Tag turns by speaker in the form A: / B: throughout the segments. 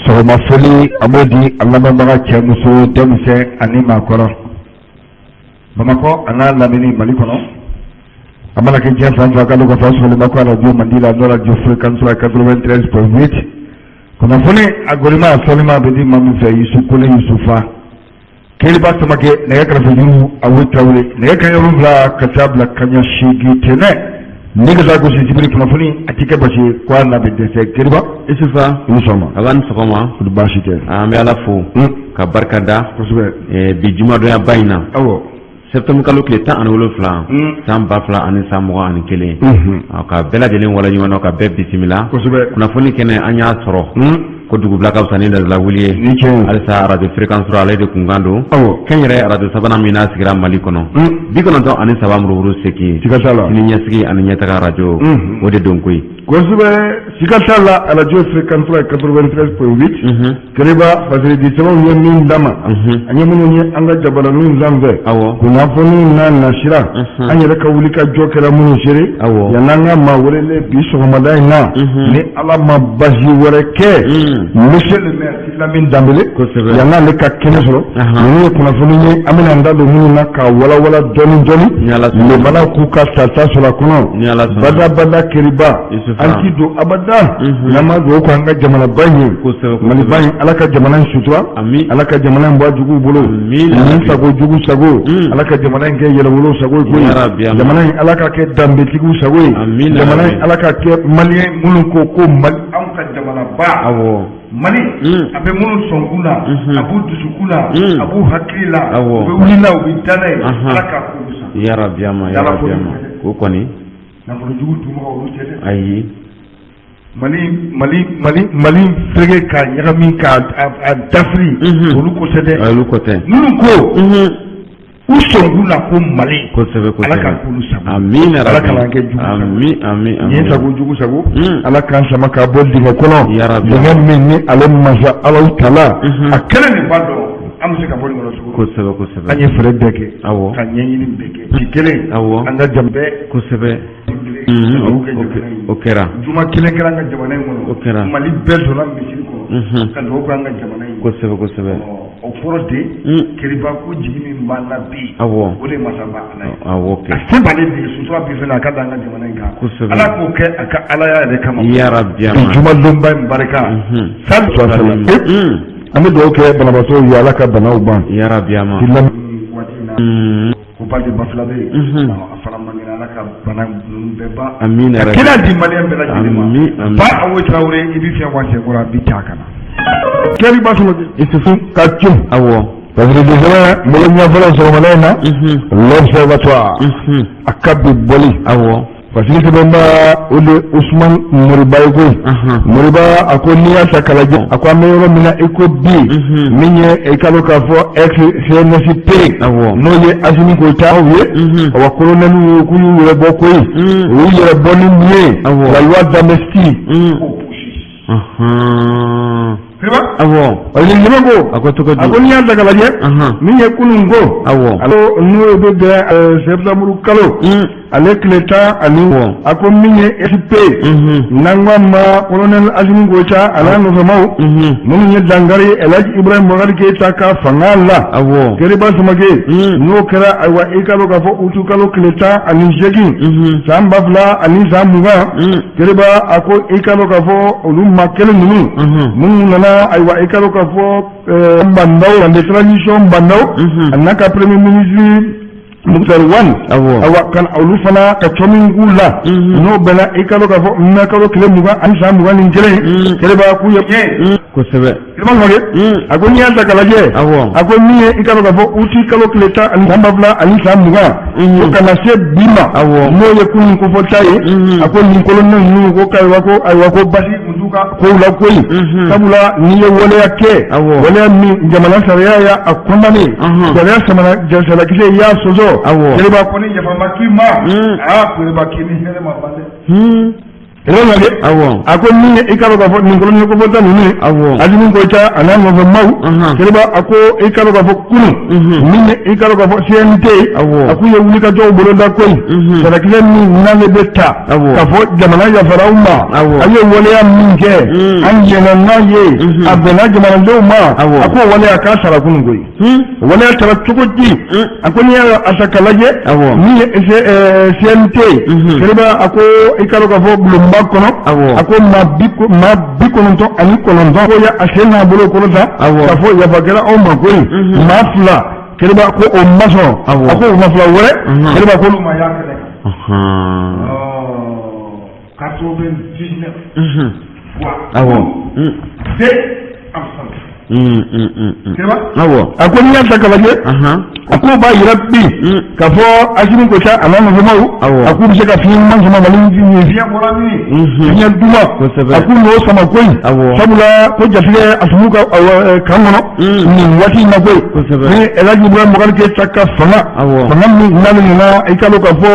A: Sɔgɔma foli, an b'o di an lamɛnbaga cɛ, muso, denmisɛn ani maakɔrɔ, Bamakɔ a n'a lamini, Mali kɔnɔ, a mana kɛ diɲɛ fan fan, k'ale ka fɔ sɔgɔma ko arajo mandi la, n'o radio Fréquence 93.8. Kunnafoni a gɔlima a sɔlima bɛ di maa min fɛ, Yusu Kone Yusufa Keriba Samakɛ, nɛgɛ kɛrɛfɛjuru Awo Tarawele, nɛgɛ kanɲɛ 7 ka taa bila kanɲɛ 8 tɛnɛ ne ka taa gosi sibiri. Kunnafoni a ti kɛ basi ye ko a na bɛ dɛsɛ. Keriba.
B: Isufa.
A: I ni sɔgɔma.
B: A ni sɔgɔma.
A: O baasi tɛ.
B: An bɛ Ala fo ka barika da bi jumadonya in na, septembre kalo tile 17, san 2021, ka bɛɛ lajɛlen waleɲuman dɔn, ka bɛɛ bisimila kunnafoni kɛnɛ. An y'a sɔrɔ ko dugubila ka fisa ni ladala wuli ye.
A: Ni tiɲɛ.
B: Halisa arajo Fréquence 3, ale de kunkan don, kɛnyɛrɛ arajo sabanan min n'a sigira Mali kɔnɔ, 93 murumuru 8.
A: Siga t'a la.
B: Sini ɲɛsigi ani ɲɛtaga arajo, o de don koyi.
A: Kosɛbɛ, siga t'a la. Arajo Fréquence 3 93.8. Keriba, fasiridi sɛbɛnw ye min d'a ma, an ye minnu ye an ka jabaraninw sanfɛ, kunnafoniw n'a nasira, an yɛrɛ ka wuli ka jɔ kɛra minnu seere, yann'an ka maa welelen bi sɔgɔmada in na, ni Ala ma basi wɛrɛ kɛ, monsieur le maire Lamine Danbele, yann'ale ka kɛnɛ sɔrɔ, ninnu ye kunnafoni ye an bɛna an da don minnu na k'a walawala dɔɔni dɔɔni.
B: Ni Ala sɔnna.
A: Lemana k'u ka tata sɔrɔ a kɔnɔ.
B: Ni Ala sɔnna.
A: Badabada Keriba, an ti don abada n'an ma dugawu k'an ka jamanaba in ye. Maliba in, Ala ka jamana in sutura. Ala ka jamana in bɔ a juguw bolo. Ni sago jugu sago, Ala ka jamana in kɛ yɛrɛwolo sago ye koyi.
B: Yarabi, amin.
A: Jamana in, Ala ka kɛ danbetigiw sago ye.
B: Amina,
A: jamana in,
B: yarabi.
A: Ala ka kɛ maliyɛn minnu ko ko Mali, anw ka jamanaba Mali, a bɛ minnu sɔnkun na, a b'u dusukun na, a b'u hakili la, u bɛ wuli n'a ye, u bɛ da n'a ye, Ala k'a k'olu sago.
B: Yarabi ama, yarabi ama, o kɔni.
A: Nafolo jugu dunbagaw, olu tɛ dɛ.
B: Ayi.
A: Mali, Mali, Mali, Mali fereke k'a ɲagami, k'a a dafiri, olu ko tɛ dɛ.
B: Olu ko tɛ.
A: Minnu ko u sɔnkun na ko Mali,
B: Kosɛbɛ.
A: Ala ka k'olu sago.
B: Amina.
A: Ala kana kɛ jugu sago.
B: Ami, ami, ami.
A: Nin sago jugu sago, Ala k'an sama ka bɔ dingɛ kɔnɔ,
B: Yarabi.
A: dingɛ min ni ale masa Alahu taala a kelen de b'a dɔn an bɛ se ka bɔ nin kɔnɔ cogo min.
B: Kosɛbɛ kosɛbɛ.
A: An ye fɛɛrɛ bɛɛ kɛ ka ɲɛɲini bɛɛ kɛ, ci kelen, an ka jam bɛɛ
B: O kɛra.
A: Juma kelen kɛra an ka jamana in kɔnɔ.
B: O kɛra.
A: Mali bɛɛ donna misiri kɔnɔ ka dugawu kɛ an ka jamana in ye.
B: Kosɛbɛ kosɛbɛ.
A: O kɔrɔ de, Keriba, ko jigi min b'an na bi, o de ye masaba Ala ye.
B: Awɔ kɛ.
A: A se b'ale de ye, sutura bi fɛnɛ a ka da an ka jamana in kan. Ala k'o kɛ a ka alaya yɛrɛ kama.
B: Yarabi ama.
A: Jumadonba in barika. Sali, an bɛ dugawu kɛ banabaatɔw ye, Ala ka banaw ban.
B: Yarabi ama.
A: K'i lam waati in na, ko ba de Bafulabe, a fana man kɛnɛ, Ala ka bana ninnu bɛɛ ban.
B: Amina.
A: Ka kɛnɛya di maliyɛn bɛɛ lajɛlen ma.
B: Ami, ami.
A: Ba Awo Tarawele, i bɛ fiɲɛ bɔ a senkɔrɔ, a bɛ taa ka na. Keriba Samake.
B: Isufu.
A: Ka cun. Parce que sɛbɛn bolo ɲɛ fɔlɔ sɔgɔmada in na, L'Observatoire, a ka bi bɔli. Parce que sɛbɛnba o de Usman Moriba ye koyi. Moriba a ko n'i y'a ta k'a lajɛ, a ko an bɛ yɔrɔ min na i ko bi, min ye i ka dɔn k'a fɔ ex CNSP, n'o ye Asimi Goyita ye, awa colonel k'u y'u yɛrɛ bɔ koyi. U y'u yɛrɛ bɔ ni mun ye? La loi d'amnistie. Awɔ. Ɲɛmɛ ko.
B: A ko cogo di?
A: A ko n'i y'a ta k'a lajɛ, min ye kunun ko, ale n'o bɛ bɛn septembre kalo ale tile 16, a ko min ye SP, n'an ko a ma colonel Asimi Goyita, a n'a nɔfɛmaw minnu ye dankari El Hadji Ibrahim Boubacar Keita ka fanga la. Keriba Samake, n'o kɛra, ayiwa, i ka dɔn k'a fɔ utu kalo tile 18, san 2020, Keriba, a ko i ka dɔn k'a fɔ olu maa kelen ninnu minnu nana, ayiwa, i ka dɔn k'a fɔ Bah N'Daw de transition, Bah N'Daw a n'a ka premier ministre Moctar Ouane, awa ka olu fana ka cɔ min k'u la, n'o bɛnna i ka dɔn k'a fɔ mai kalo tile 20 ani san 21, Keriba, k'u ye. Keriba Samake, a ko n'i y'a ta k'a lajɛ, a ko min ye i ka dɔn k'a fɔ uti kalo tile 10 ani san 2020, ko ka na se bi ma, n'o ye kunun kofɔta ye, a ko nin colonel ninnu ko ayiwa, ko ayiwa, ko basi tun t'u ka kow la koyi, sabula n'i ye waleya kɛ, waleya min jamana sariya y'a a condamné, sariya samana sariyakisɛ y'a sɔsɔ, Keriba, ko ni yafa ma k'i ma, aa Keriba, k'i ni hɛrɛ ma ban dɛ.
B: Awɔ.
A: A ko min ye i k'a dɔn k'a fɔ nin colonel kofɔta ninnu ye, Asimi Goyita a n'a nɔfɛ maaw, Kiriba, a ko i k'a dɔn k'a fɔ kunun, min ye i k'a dɔn k'a fɔ CNT, a k'u ye wulikajɔw boloda koyi, sarakisɛ min n'ale bɛ ta k'a fɔ jamana yafara aw ma, a ye waleya min kɛ, an jɛnna n'a ye, a bɛnna jamanadenw ma. A k'o waleya k'a sara kunun koyi. Waleya sara cogo di? A ko n'i y'a a ta k'a lajɛ, min ye CNT, Kiriba, a ko i k'a dɔn k'a fɔ bulonba kɔnɔ, a ko maa 99 ko a sen n'a bolo kɔrɔta k'a fɔ yafa kɛra aw ma koyi. Maa fila, Kiriba, ko o ma sɔn. A ko o maa fila wɛrɛ, Kiriba, k'olu ma y'a kɛnɛ kan. 99 voix. Deux absentes. A ko n'i y'a ta k'a lajɛ, a k'o b'a yira bi k'a fɔ Asimi Goyita a n'a nɔfɛmaw, a k'u bɛ se ka fiɲɛ ɲuman sama Mali min, fiɲɛ bɔra min, fiɲɛ duman, a k'u n'o sama koyi. Sabula ko jatigɛ Asimi ka kan kɔnɔ nin waati in na koyi, ni El Hadji Ibrahim Boubacar Keïta ka fanga, fanga min n'ale nana i k'a dɔn k'a fɔ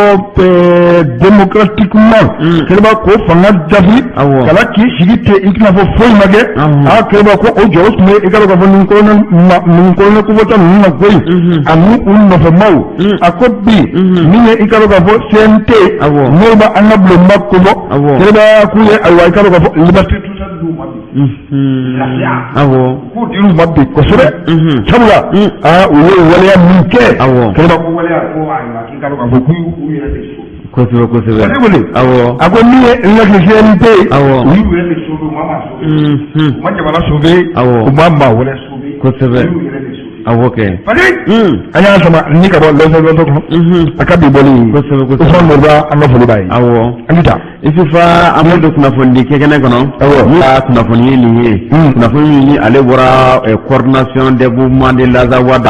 A: démocratiquement, Kiriba, k'o fanga dafiri ka la k'i sigi ten i tɛna fɔ foyi ma kɛ. Aa, Kiriba, ko o jɔyɔrɔ tun bɛ i k'a dɔn k'a fɔ nin colonel ma, nin colonel kofɔta ninnu na koyi, ani u nɔfɛmaw. A ko bi min ye i k'a dɔn k'a fɔ CNT, n'o bɛ an ka bulonba kofɔ, Kiriba, k'u ye ayiwa i k'a dɔn k'a fɔ liberté totale d'u ma bi, lafiya k'u dir'u ma bi kosɛbɛ. Sabula aa, u ye waleya min kɛ, Kiriba, ko waleya ko ayiwa k'i k'a dɔn k'a fɔ k'u y'u yɛrɛ de so.
B: Kosɛbɛ kosɛbɛ.
A: A ko min ye la CNT, u y'u yɛrɛ de sauver, u ma maa sauver, u ma jamana sauver, u ma maa wɛrɛ sauver, u y'u yɛrɛ de sauver.
B: Awɔ kɛ.
A: An y'a sama ni ka bɔ L'Observateur kɔnɔ, a ka bi bɔli.
B: Kosɛbɛ kosɛbɛ.
A: Usman Moriba, an ka foli b'a ye. An bɛ taa.
B: Isufa, an bɛ don kunnafoni kɛkɛnɛ kɔnɔ. Min ka kunnafoni ye nin ye, kunnafoni min ni ale bɔra Coordination des mouvements de l'Azawad,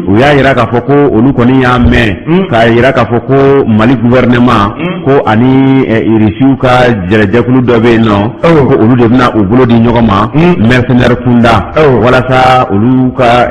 B: u y'a yira k'a fɔ ko olu kɔni y'a mɛn k'a yira k'a fɔ ko Mali gouvernement ko ani Irisiw ka jɛrɛjɛkulu dɔ bɛ yen nɔ, ko olu de bɛna u bolo di ɲɔgɔn ma mercenaire kunda walasa olu ka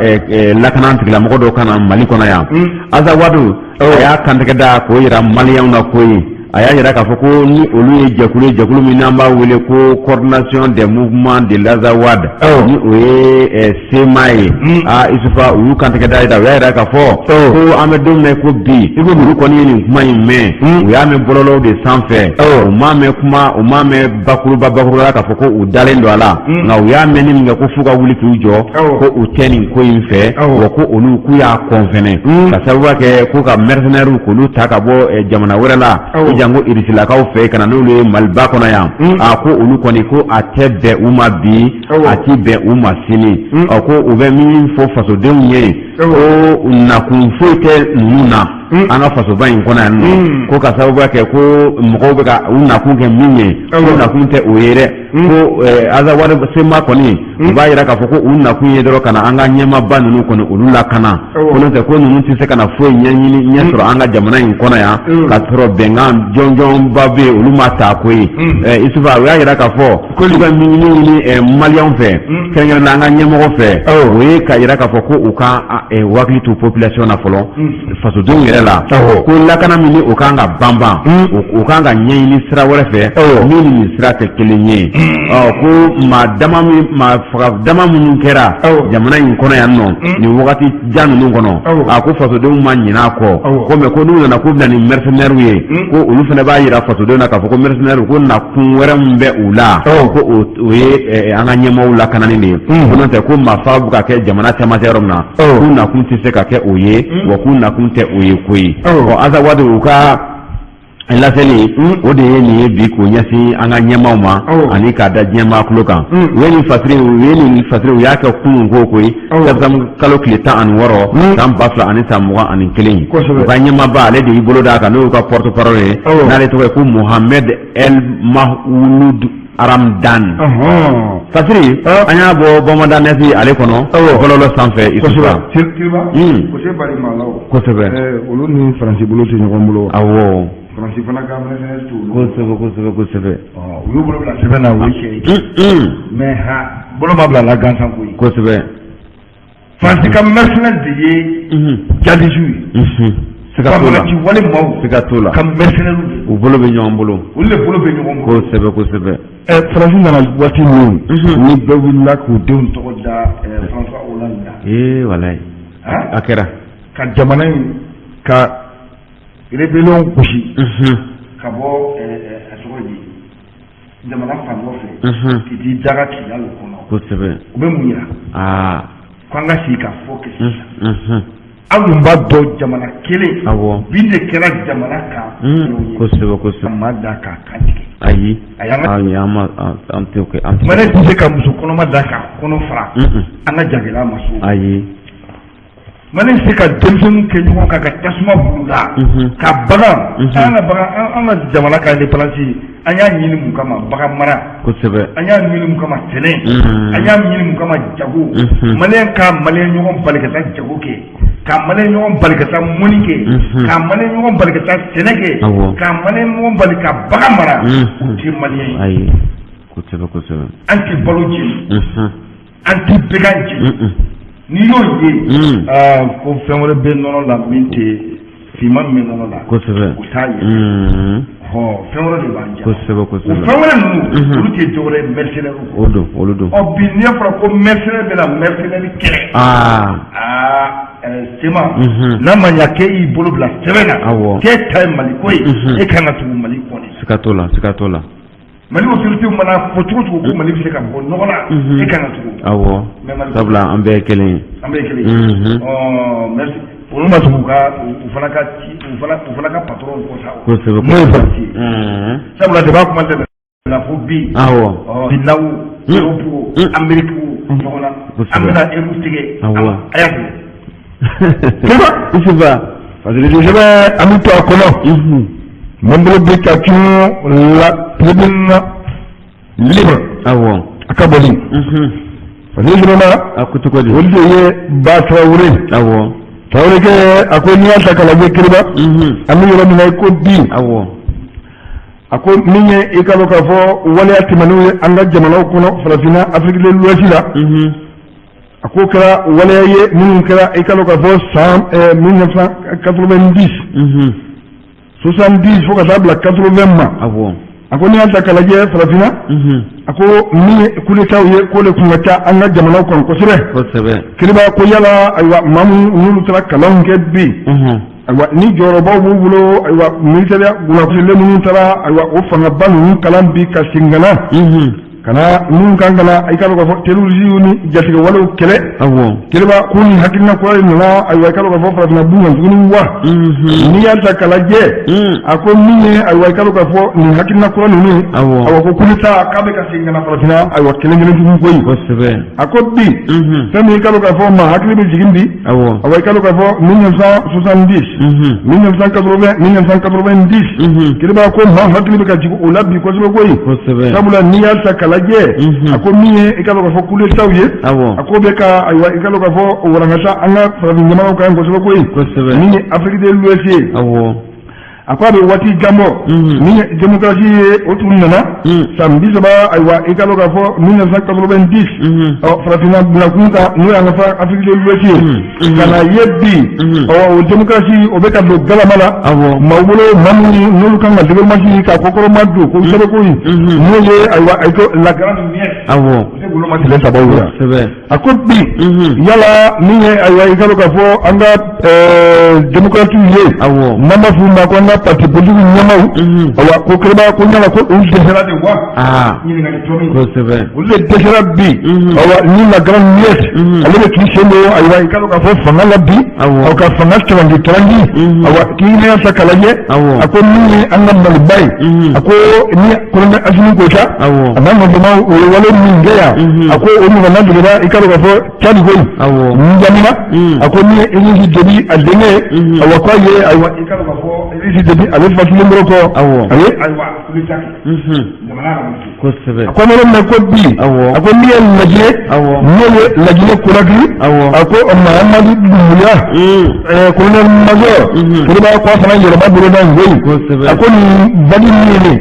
B: lakana tigilamɔgɔ dɔw ka na Mali kɔnɔ yan. Azawad a y'a kantigɛ da k'o yira Maliyɛnw na koyi. A y'a yira k'a fɔ ko ni olu ye jɛkulu ye, jɛkulu min n'an b'a wele ko Coordination des mouvements de l'Azawad, ni o ye CMA ye. Aa, Isufa, u y'u kantigɛ da yira, u y'a yira k'a fɔ ko an bɛ don min na ko bi, olu kɔni ye nin kuma in mɛn, u y'a mɛn bɔlɔlɔw de sanfɛ, u m'a mɛn kuma, u m'a mɛn bakuruba bakuruba la k'a fɔ ko u dalen don a la, nka u y'a mɛn ni min kɛ ko f'u ka wuli k'u jɔ ko u tɛ nin ko in fɛ, wa ko olu k'u y'a kɔn fɛnɛ, ka sababuya kɛ ko ka mercenaires k'olu ta ka bɔ jamana wɛrɛ la, ko janko irisilakaw fɛ ka na n'olu ye Maliba kɔnɔ yan. A ko olu kɔni ko a tɛ bɛn u ma bi, a ti bɛn u ma sini. Ɔ, ko u bɛ min fɔ fasodenw ye, ko nakun foyi tɛ ninnu na an ka fasoba in kɔnɔ yan nɔ, ko ka sababuya kɛ ko mɔgɔw bɛ ka u nakun kɛ min ye, ko nakun tɛ o ye dɛ. Ko Azawad CMA kɔni, u b'a yira k'a fɔ ko u nakun ye dɔrɔn ka na an ka ɲɛmaaba ninnu kɔni olu lakana, ko n'o tɛ ko ninnu tɛ se ka na foyi ɲɛɲini ɲɛ sɔrɔ an ka jamana in kɔnɔ yan ka sɔrɔ bɛnkan jɔnjɔnba bɛ yen, olu ma ta ko ye. Isufa, u y'a yira k'a fɔ k'olu ka min ɲini Maliyɛnw fɛ, kɛrɛnkɛrɛnnenya an ka ɲɛmɔgɔ fɛ, o ye k'a yira k'a fɔ ko u ka hakili to population na fɔlɔ, fasodenw yɛrɛ la, ko lakana min ni o kan ka banban, o kan ka ɲɛɲini sira wɛrɛ fɛ min ni nin sira tɛ kelen ye. Ɔ, ko maa dama min, maa faga dama minnu kɛra jamana in kɔnɔ yan nɔ nin wagati jan ninnu kɔnɔ, a ko fasodenw ma ɲinɛ a kɔ, ko mais ko n'u nana k'u bɛna ni mercenaires ye, ko olu fana b'a yira fasodenw na k'a fɔ ko mercenaires ko nakun wɛrɛ min bɛ u la, ko o ye an ka ɲɛmaaw lakanani de ye, ko n'o tɛ ko marifa bɛ ka kɛ jamana camancɛ yɔrɔ min na, k'u nakun tɛ se ka kɛ o ye, wa k'u nakun tɛ o ye koyi. Ɔ, Azawad u ka laseli o de ye nin ye bi k'o ɲɛsin an ka ɲɛmaaw ma ani k'a da diɲɛmaa tulo kan. U ye nin fasiri, u ye nin fasiri, u y'a kɛ kunun ko koyi, septembre kalo tile 16 san 2021. U ka ɲɛmaaba, ale de y'i bolo d'a kan, n'o y'u ka porte parole ye, n'ale tɔgɔ ye ko Mohamed El Mahouloud Aramdan. Fasiri, an y'a bɔ Bamadan Nɛsi ale kɔnɔ bɔlɔlɔ sanfɛ. Isufa, kosɛbɛ.
A: Olu ni Faransi bolo tɛ ɲɔgɔn bolo.
B: Awɔ.
A: Faransi fana ka mercenaires t'olu.
B: Kosɛbɛ kosɛbɛ kosɛbɛ.
A: U y'u bolo bila sɛbɛn na, o ye tiɲɛ ye. Mais ha, bolo ma bila la gansan koyi.
B: Kosɛbɛ.
A: Faransi ka mercenaires de ye djihadistes ye.
B: Siga t'o la.
A: Banbagaci wale maaw
B: Siga t'o la.
A: ka mercenaires de.
B: U bolo bɛ ɲɔgɔn bolo.
A: Olu de bolo bɛ ɲɔgɔn bolo.
B: Kosɛbɛ, kosɛbɛ.
A: Faransi nana waati min, ni bɛɛ wulila k'u denw tɔgɔ da François Hollande la.
B: Ee, walayi.
A: Han?
B: A kɛra.
A: Ka jamana in ka rébellion gosi ka bɔ a tɔgɔ ye di, jamana fan dɔ fɛ, k'i t'i daga Kidali kɔnɔ. O bɛ mun yira? Ko an ka sigi ka fɔ kɛ sisan. Aw dun b'a dɔn jamana kelen bin de kɛra jamana kan.
B: Kosɛbɛ, kosɛbɛ.
A: Maa da k'a kan tigɛ.
B: Ayi.
A: A y'an ka
B: Ayi, an ma an tɛ o kɛ, an tɛ.
A: Mali tɛ se ka muso kɔnɔma da k'a kɔnɔ fara. An ka jagɛlɛya ma so.
B: Ayi.
A: Mali tɛ se ka denmisɛnninw kɛ ɲɔgɔn kan ka tasuma bul'u la ka bagan. An ka bagan, an ka jamana ka indépendance, an y'a ɲini mun kama? Bagan mara. An y'a ɲini mun kama? Sɛnɛ. An y'a ɲini mun kama? Jago. Maliyɛn ka maliyɛn ɲɔgɔn bali ka taa jago kɛ, ka maliyɛn ɲɔgɔn bali ka taa mɔni kɛ, ka maliyɛn ɲɔgɔn bali ka taa sɛnɛ kɛ, ka maliyɛn ɲɔgɔn bali ka bagan mara, o tɛ maliyɛn ye.
B: Ayi, kosɛbɛ, kosɛbɛ.
A: An tɛ balo jeni, an tɛ bagan jeni. N'i y'o ye, aa, ko fɛn wɛrɛ bɛ nɔnɔ la min tɛ finman min bɛ nɔnɔ la. O t'a ye. Ɔ, fɛn wɛrɛ de b'an jɛ.
B: Kosɛbɛ,
A: O
B: kosɛbɛ.
A: fɛn wɛrɛ ninnu, olu tɛ dɔwɛrɛ ye mercenaires kɔ.
B: O don, olu don.
A: Ɔ, bi n'i y'a fɔra ko mercenaire bɛna mercenaire kɛlɛ, aa, sema, n'a ma ɲa k'e y'i bolo bila sɛbɛn na, k'e ta ye Mali ko ye, e kan ka tugu Mali kɔ de.
B: Siga t'o la, siga t'o la.
A: Mali autorité mana fɔ cogo cogo ko Mali bɛ se ka bɔ nɔgɔ la, e kan ka tugu. Mais Mali
B: Sabula an bɛɛ ye kelen ye.
A: An bɛɛ ye kelen ye. Ɔ, merci, olu ma tugu u ka u fana ka ci u fana ka patron kɔ sa o. N'o ye Faransi ye. Sabula depuis a kuma tɛ na fo bi. Ɔ, bi naw, Europe o, Amérique o, ɲɔgɔn na. An bɛna euro tigɛ. A y'a tigɛ.
B: Isuba.
A: Parce que sɛbɛn an bɛ to a kɔnɔ. Mun bolo bɛ ka cun la tribune libre. A ka bɔli. Parce que sɛbɛn
B: A ko cogo di?
A: Olu de ye Ba Tarawele. Tarawele kɛ, a ko n'i y'a ta k'a lajɛ, Kiriba, an bɛ yɔrɔ min na i ko bi. A ko min ye i ka dɔn k'a fɔ waleya tɛmɛnenw ye an ka jamanaw kɔnɔ, farafinna, Afrique de l'Ouest la. A ko kɛra waleya ye minnu kɛra i ka dɔn k'a fɔ san 1990, 70 fo ka taa bila 80 ma. A ko n'i y'a ta k'a lajɛ farafinna, a ko min ye coup d'état ye, k'o de tun ka ca an ka jamanaw kan kosɛbɛ. Kiriba, ko yala ayiwa maa minnu n'olu taara kalanw kɛ bi, ayiwa ni jɔyɔrɔbaw b'u bolo, ayiwa militaire kunnafonilen minnu taara ayiwa o fangaba ninnu kalan bi ka segin ka na ka na minnu kan ka na i ka dɔn k'a fɔ terrorisme ni jatigɛwalew kɛlɛ. Kiriba, k'u ni hakilina kura de nana ayiwa i ka dɔn k'a fɔ farafinna b'u kan tuguni wa? N'i y'a ta k'a lajɛ, a ko min ye ayiwa i ka dɔn k'a fɔ nin hakilina kura ninnu ye, ayiwa ko coup d'état k'a bɛ ka segin ka na farafinna ayiwa kelen kelen tugun koyi. A ko bi, fɛn min i ka dɔn k'a fɔ maa hakili bɛ jigin bi, ayiwa i ka dɔn k'a fɔ 1970, 1980, 1990, Kiriba, ko maa hakili bɛ ka jigin o la bi kosɛbɛ koyi. Sabula n'i y'a ta k'a lajɛ, a ko min ye i ka dɔn k'a fɔ coup d'état ye, a ko bɛ ka ayiwa i ka dɔn k'a fɔ walankata an ka farafin jamanaw kan kosɛbɛ koyi. Min ye Afrique de l'Ouest ye, a ko a bɛ waati jan bɔ, min ye démocratie ye, o tun nana san 30, ayiwa i ka dɔn k'a fɔ 1990, ɔ, farafinna bilakun kan, n'o y'an ka Afrique de l'Ouest ye, ka na ye bi, ɔ, o démocratie o bɛ ka don galama la maaw bolo, maa minnu n'olu kan ka démocratie ka kɔkɔrɔma don kosɛbɛ koyi, n'o ye ayiwa ayi ko la grande muette. O tɛ goloma tile sabaw la. A ko bi, yala min ye ayiwa i ka dɔn k'a fɔ an ka démocrates ye, n'an b'a f'u ma ko an ka parti politique ɲɛmaaw, ayiwa ko Kiriba, ko yala ko olu dɛsɛra de wa? Ɲininkali tɔ min, olu de dɛsɛra bi, ayiwa ni la grande muette ale bɛ k'i sen don ayiwa i ka dɔn k'a fɔ fanga la bi, aw ka fanga tarangi tarangi. Ayiwa k'i ɲɛ ta k'a lajɛ, a ko min ye an ka Maliba ye, a ko ni colonel Assimi Goïta a n'a nɔfɛmaw, o ye wale min kɛ yan, a ko o ɲɔgɔnna degera i ka dɔn k'a fɔ Tchad koyi. N'Djamena, a ko ni ye Idriss Déby a denkɛ ye, ayiwa k'a ye ayiwa i ka dɔn k'a fɔ Idriss Déby ale fatulen bɔrɔ kɔ, a ye ayiwa coup d'état kɛ. Kosɛbɛ. A ko an bɛ yɔrɔ min na ko bi, a ko n'i ye lajinɛ, n'o ye lajinɛ Konakiri, a ko Mahamadu Dunbuya, colonel major, Kiriba ko a fana yɛlɛma boloda nin ko in. A ko nin vague min ye nin,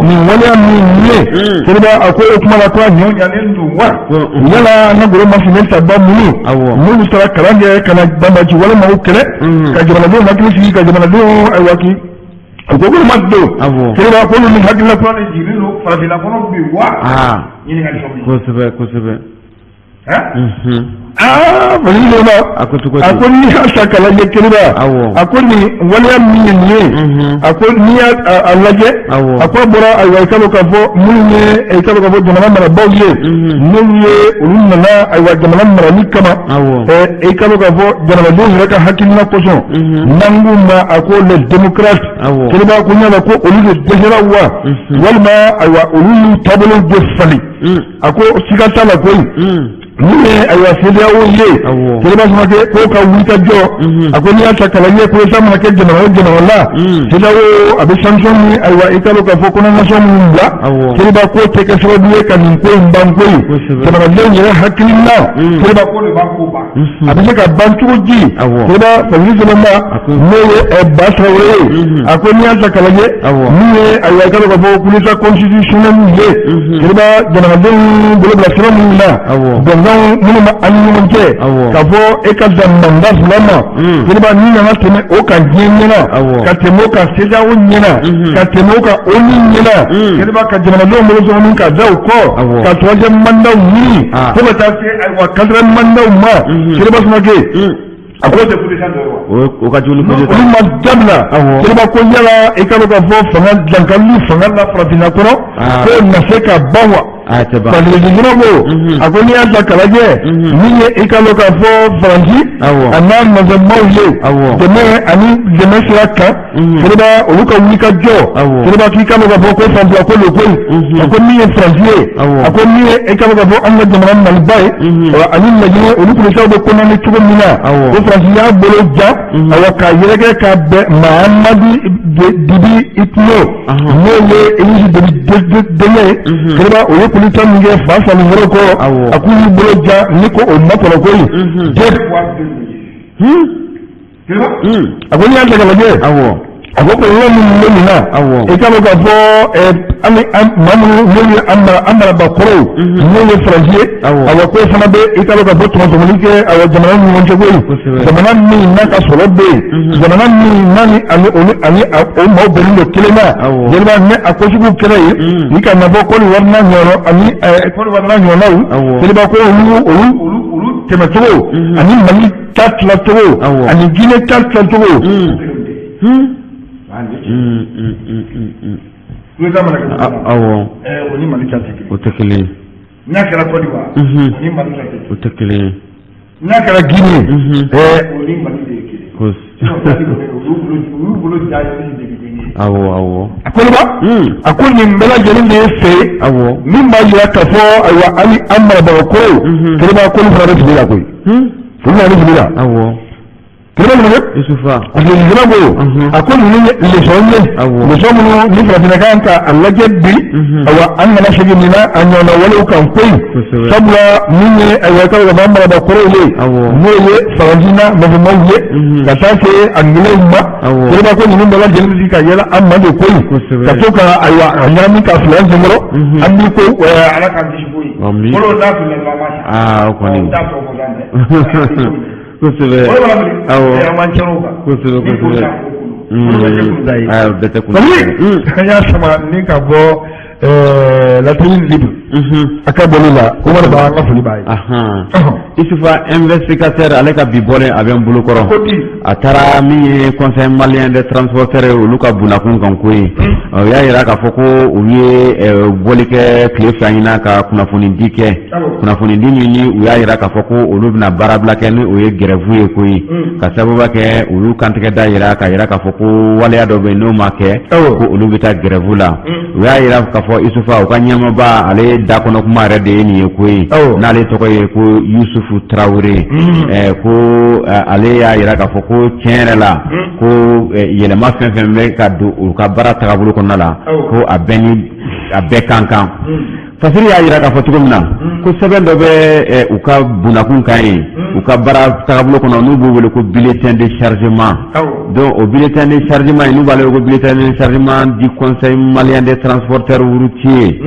A: nin waleya min ye, Kiriba a ko o kuma la ko a ɲɔ ɲanen don wa? Yala an ka goro masinen taba minnu, n'olu taara kalan kɛ ka na banbaanci wale maaw kɛlɛ, ka jamanadenw hakili sigi, ka jamanadenw ayiwa k'i u ko ma don Kiriba ko ni hakilina kura de jiginnen don farafinna kɔnɔ bi wa? Ɲininkali.
B: Kosɛbɛ, kosɛbɛ.
A: Aa, a
B: ko cogo
A: a ko n'i y'a ta k'a lajɛ Kiriba, a ko nin waleya min ye nin ye, a ko n'i y'a lajɛ, a ko a bɔra ayiwa i ka dɔn k'a fɔ minnu ye i ka dɔn k'a fɔ jamana marabaaw ye, n'olu ye olu nana ayiwa jamana marali kama, i ka dɔn k'a fɔ jamanadenw yɛrɛ ka hakilina kosɔn, n'an k'u ma a ko les démocrates, Kiriba ko yala ko olu de dɛsɛra wa, walima ayiwa olu y'u taabolow de falen? A ko siga t'a la koyi, min ye ayiwa CEDEAO ye, Kiriba Samakɛ, k'o ka wuli ka jɔ. A ko n'i y'a ta k'a lajɛ, ko sa mana kɛ jamana o jamana la, CEDEAO a bɛ sanction ni ayiwa i ka dɔn k'a fɔ condamnation minnu bila, Kiriba k'o tɛ kɛ sababu ye ka nin ko in ban koyi. Jamanadenw yɛrɛ hakilina, Kiriba ko de b'a ko ban. A bɛ se ka ban cogo di? Kiriba Fasiri sɛbɛnba, n'o ye Ba Tarawele ye, a ko n'i y'a ta k'a lajɛ, min ye ayiwa i ka dɔn k'a fɔ coup d'état constitutionnel ye, Kiriba, jamanadenw bolo bila sira minnu na, bɛnkanw minnu bɛ an ni ɲɔgɔn cɛ, k'a fɔ e ka dan mandat 2 ma, Kiriba, n'i nana tɛmɛ o kan diɲɛ ɲɛna, ka tɛmɛ o kan CEDEAO ɲɛna, ka tɛmɛ o kan ONU ɲɛna, Kiriba, ka jamanadenw bolo sɔgɔmi ka da u kɔ, ka troisième mandat ɲini fo ka taa se ayiwa quatrième mandat ma, Kiriba Samakɛ, a k'o tɛ coup d'état dɔ ye wa?
B: O ka jugu ni coup d'état.
A: Olu ma dabila, Kiriba ko yala i ka dɔn k'a fɔ fanga dankarili fanga la farafinna kɔnɔ, k'o na se ka ban wa? Fasiri ko, a ko n'i y'a ta k'a lajɛ, min ye i ka dɔn k'a fɔ Faransi a n'a nɔfɛmaaw ye, dɛmɛ ani dɛmɛ sira kan, Kiriba, olu ka wuli ka jɔ, Kiriba, k'i ka dɔn k'a fɔ ko fanfila ko le koyi. A ko min ye Faransi ye, a ko min ye i ka dɔn k'a fɔ an ka jamana Maliba ye ani Laginɛ, olu coup d'état bɛ condamné cogo min na, ko Faransi y'a bolo jan awa k'a yɛrɛkɛ ka bɛn Mahamadu Dibi Itno, n'o ye Idrisi Debi denkɛ ye, Kiriba, o ye coup d'état min kɛ fa Salinkɔrɔ kɔ, a k'u y'u bolo jan ni ko o makɔnɔ koyi. A ko n'i y'a ta k'a lajɛ, a ko kɔlɔlɔ minnu bɛ nin na, i ka dɔn k'a fɔ hali maa minnu n'olu ye an marabaa kɔrɔw, n'o ye Faransi ye, awa k'o fana bɛ i ka dɔn k'a fɔ tɔmɔtɔmɔli kɛ awa jamana ni ɲɔgɔn cɛ koyi. Jamana min n'a ka sɔrɔ bɛ yen, jamana min n'a ni ani olu ani o maaw bɛnnen don kelen na, jeliba, ni a ko sugu kɛra yen, ni ka na bɔ Kɔdiwari n'a ɲɔgɔnna ani Kɔdiwari n'a ɲɔgɔnnaw, jeliba, ko olu olu olu olu tɛmɛcogo ani Mali ta tilacogo ani Guinée ta tilacogo.
B: Awɔ.
A: O ni Mali ta tɛ kelen.
B: O tɛ kelen ye.
A: N'a kɛra Côte d'Ivoire, o ni Mali ta tɛ
B: O tɛ kelen ye.
A: N'a kɛra Guinée, o ni Mali de ye kelen. Olu bolo ja ye de ye.
B: Awɔ, awɔ.
A: A ko a ko nin bɛɛ lajɛlen de ye fɛ ye min b'a jira k'a fɔ ayiwa hali an marabagaw ko, Kiriba, k'olu fana bɛ fili la koyi. Olu fana bɛ fili la. Kiriba minɛ.
B: Isufa.
A: Parce que Isufa ko, a ko ninnu ye leçon ye. Leçon minnu ni farafinna kan ka a lajɛ bi, ayiwa an kana segin nin na a ɲɔgɔnna walew kan koyi. Sabula min ye ayiwa ka bɔ an marabaa kɔrɔw ye, n'o ye Faransi n'a nɔfɛmaw ye, ka taa se Angilɛw ma. Kiriba ko ninnu bɛɛ lajɛlen bɛ ka yɛlɛ an ma de koyi. Ka to ka ayiwa a ɲagami ka fili an senkɔrɔ. An b'i ko Ala k'an kisi koyi. Kolo n'a filila dɔrɔn an b'a sa.
B: Aa, o kɔni.
A: T'a tɔ fɔ dɛ.
B: Kosɛbɛ. Awɔ. Kosɛbɛ, kosɛbɛ. Aa, bɛɛ tɛ kun.
A: An y'a sama ni ka bɔ La Tribune Libre a ka bɔli la, Umaru Ba, an ka foli b'a ye.
B: Isufa, investigateur ale ka bi bɔlen a bɛ n bolo kɔrɔ. A taara min ye Conseil malien des transporteurs ye, olu ka bunakun kan ko ye. O y'a jira k'a fɔ ko olu ye bɔli kɛ tile 2 in na ka kunnafonidi kɛ. Kunnafonidi min ni u y'a jira k'a fɔ ko olu bɛna baarabila kɛ, ni o ye grève ye koyi, ka sababu kɛ olu kantigɛ da jira k'a jira k'a fɔ ko waleya dɔ bɛ yen, n'o ma kɛ, ko olu bɛ taa grève la. U y'a jira k'a fɔ Isufa, u ka ɲɛmaaba, ale da kɔnɔ kuma yɛrɛ de ye nin ye koyi, n'ale tɔgɔ ye ko Yusufu Tarawele, ko ale y'a jira k'a fɔ ko tiɲɛ yɛrɛ la, ko yɛlɛma fɛn fɛn bɛ ka don u ka baara tagabolo kɔnɔna la, ko a bɛɛ ni a bɛɛ kan kan. Fasiri y'a jira k'a fɔ cogo min na ko sɛbɛn dɔ bɛ u ka bunakun kan yen, u ka baara tagabolo kɔnɔ, n'u b'o wele ko bulletin de chargement. Donc o bulletin de chargement in, n'u b'ale wele ko bulletin de chargement du Conseil malien des transporteurs routiers,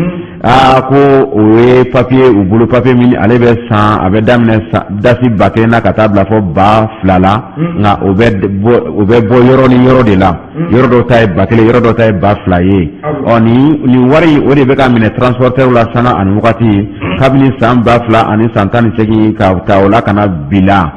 B: aa ko o ye papier u bolo, papier min ale bɛ san, a bɛ daminɛ dasi 1000 na ka taa bila fɔ 2000 la. Nka o bɛ bɔ yɔrɔ ni yɔrɔ de la. Yɔrɔ dɔw ta ye 1000, yɔrɔ dɔw ta ye 2000 ye. Ɔ nin wari, o de bɛ ka minɛ transporteur la sanga ani wagati kabini san 2018 ka ta o la ka na bi la.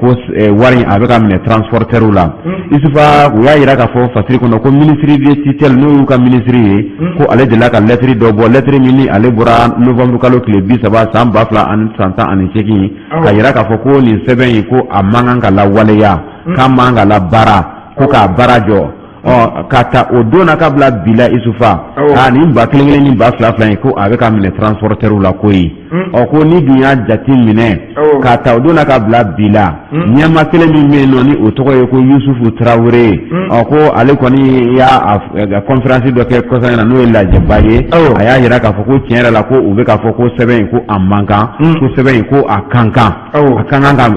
B: Ko wari a bɛ ka minɛ transporteur la. Isufa, u y'a jira k'a fɔ fasiri kɔnɔ ko ministre de tutelle, n'o y'u ka ministre ye, ko ale delila ka lettre dɔ bɔ, lettre min ni ale bɔra novembre kalo tile 30 san 2018, ka jira k'a fɔ ko nin sɛbɛn in, ko a man kan ka lawaleya, k'a man kan ka labaara, ko k'a baara jɔ. Ɔ ka ta o don na ka bila bi la, Isufa, aa nin ba kelen kelen ni ba fila fila in, ko a bɛ ka minɛ transporteur la koyi. Ɔ ko ni dun y'a jate minɛ k'a ta o don na ka bila bi la, ɲɛma kelen min bɛ yen nɔ, ni o tɔgɔ ye ko Yusufu Tarawele, ɔ ko ale kɔni y'a conférence dɔ kɛ kɔsa in na, n'o ye lajɛba ye. A y'a jira k'a fɔ ko tiɲɛ yɛrɛ la, ko u bɛ k'a fɔ ko sɛbɛn in, ko a man kan, ko sɛbɛn in, ko a kan kan, a kan kan ka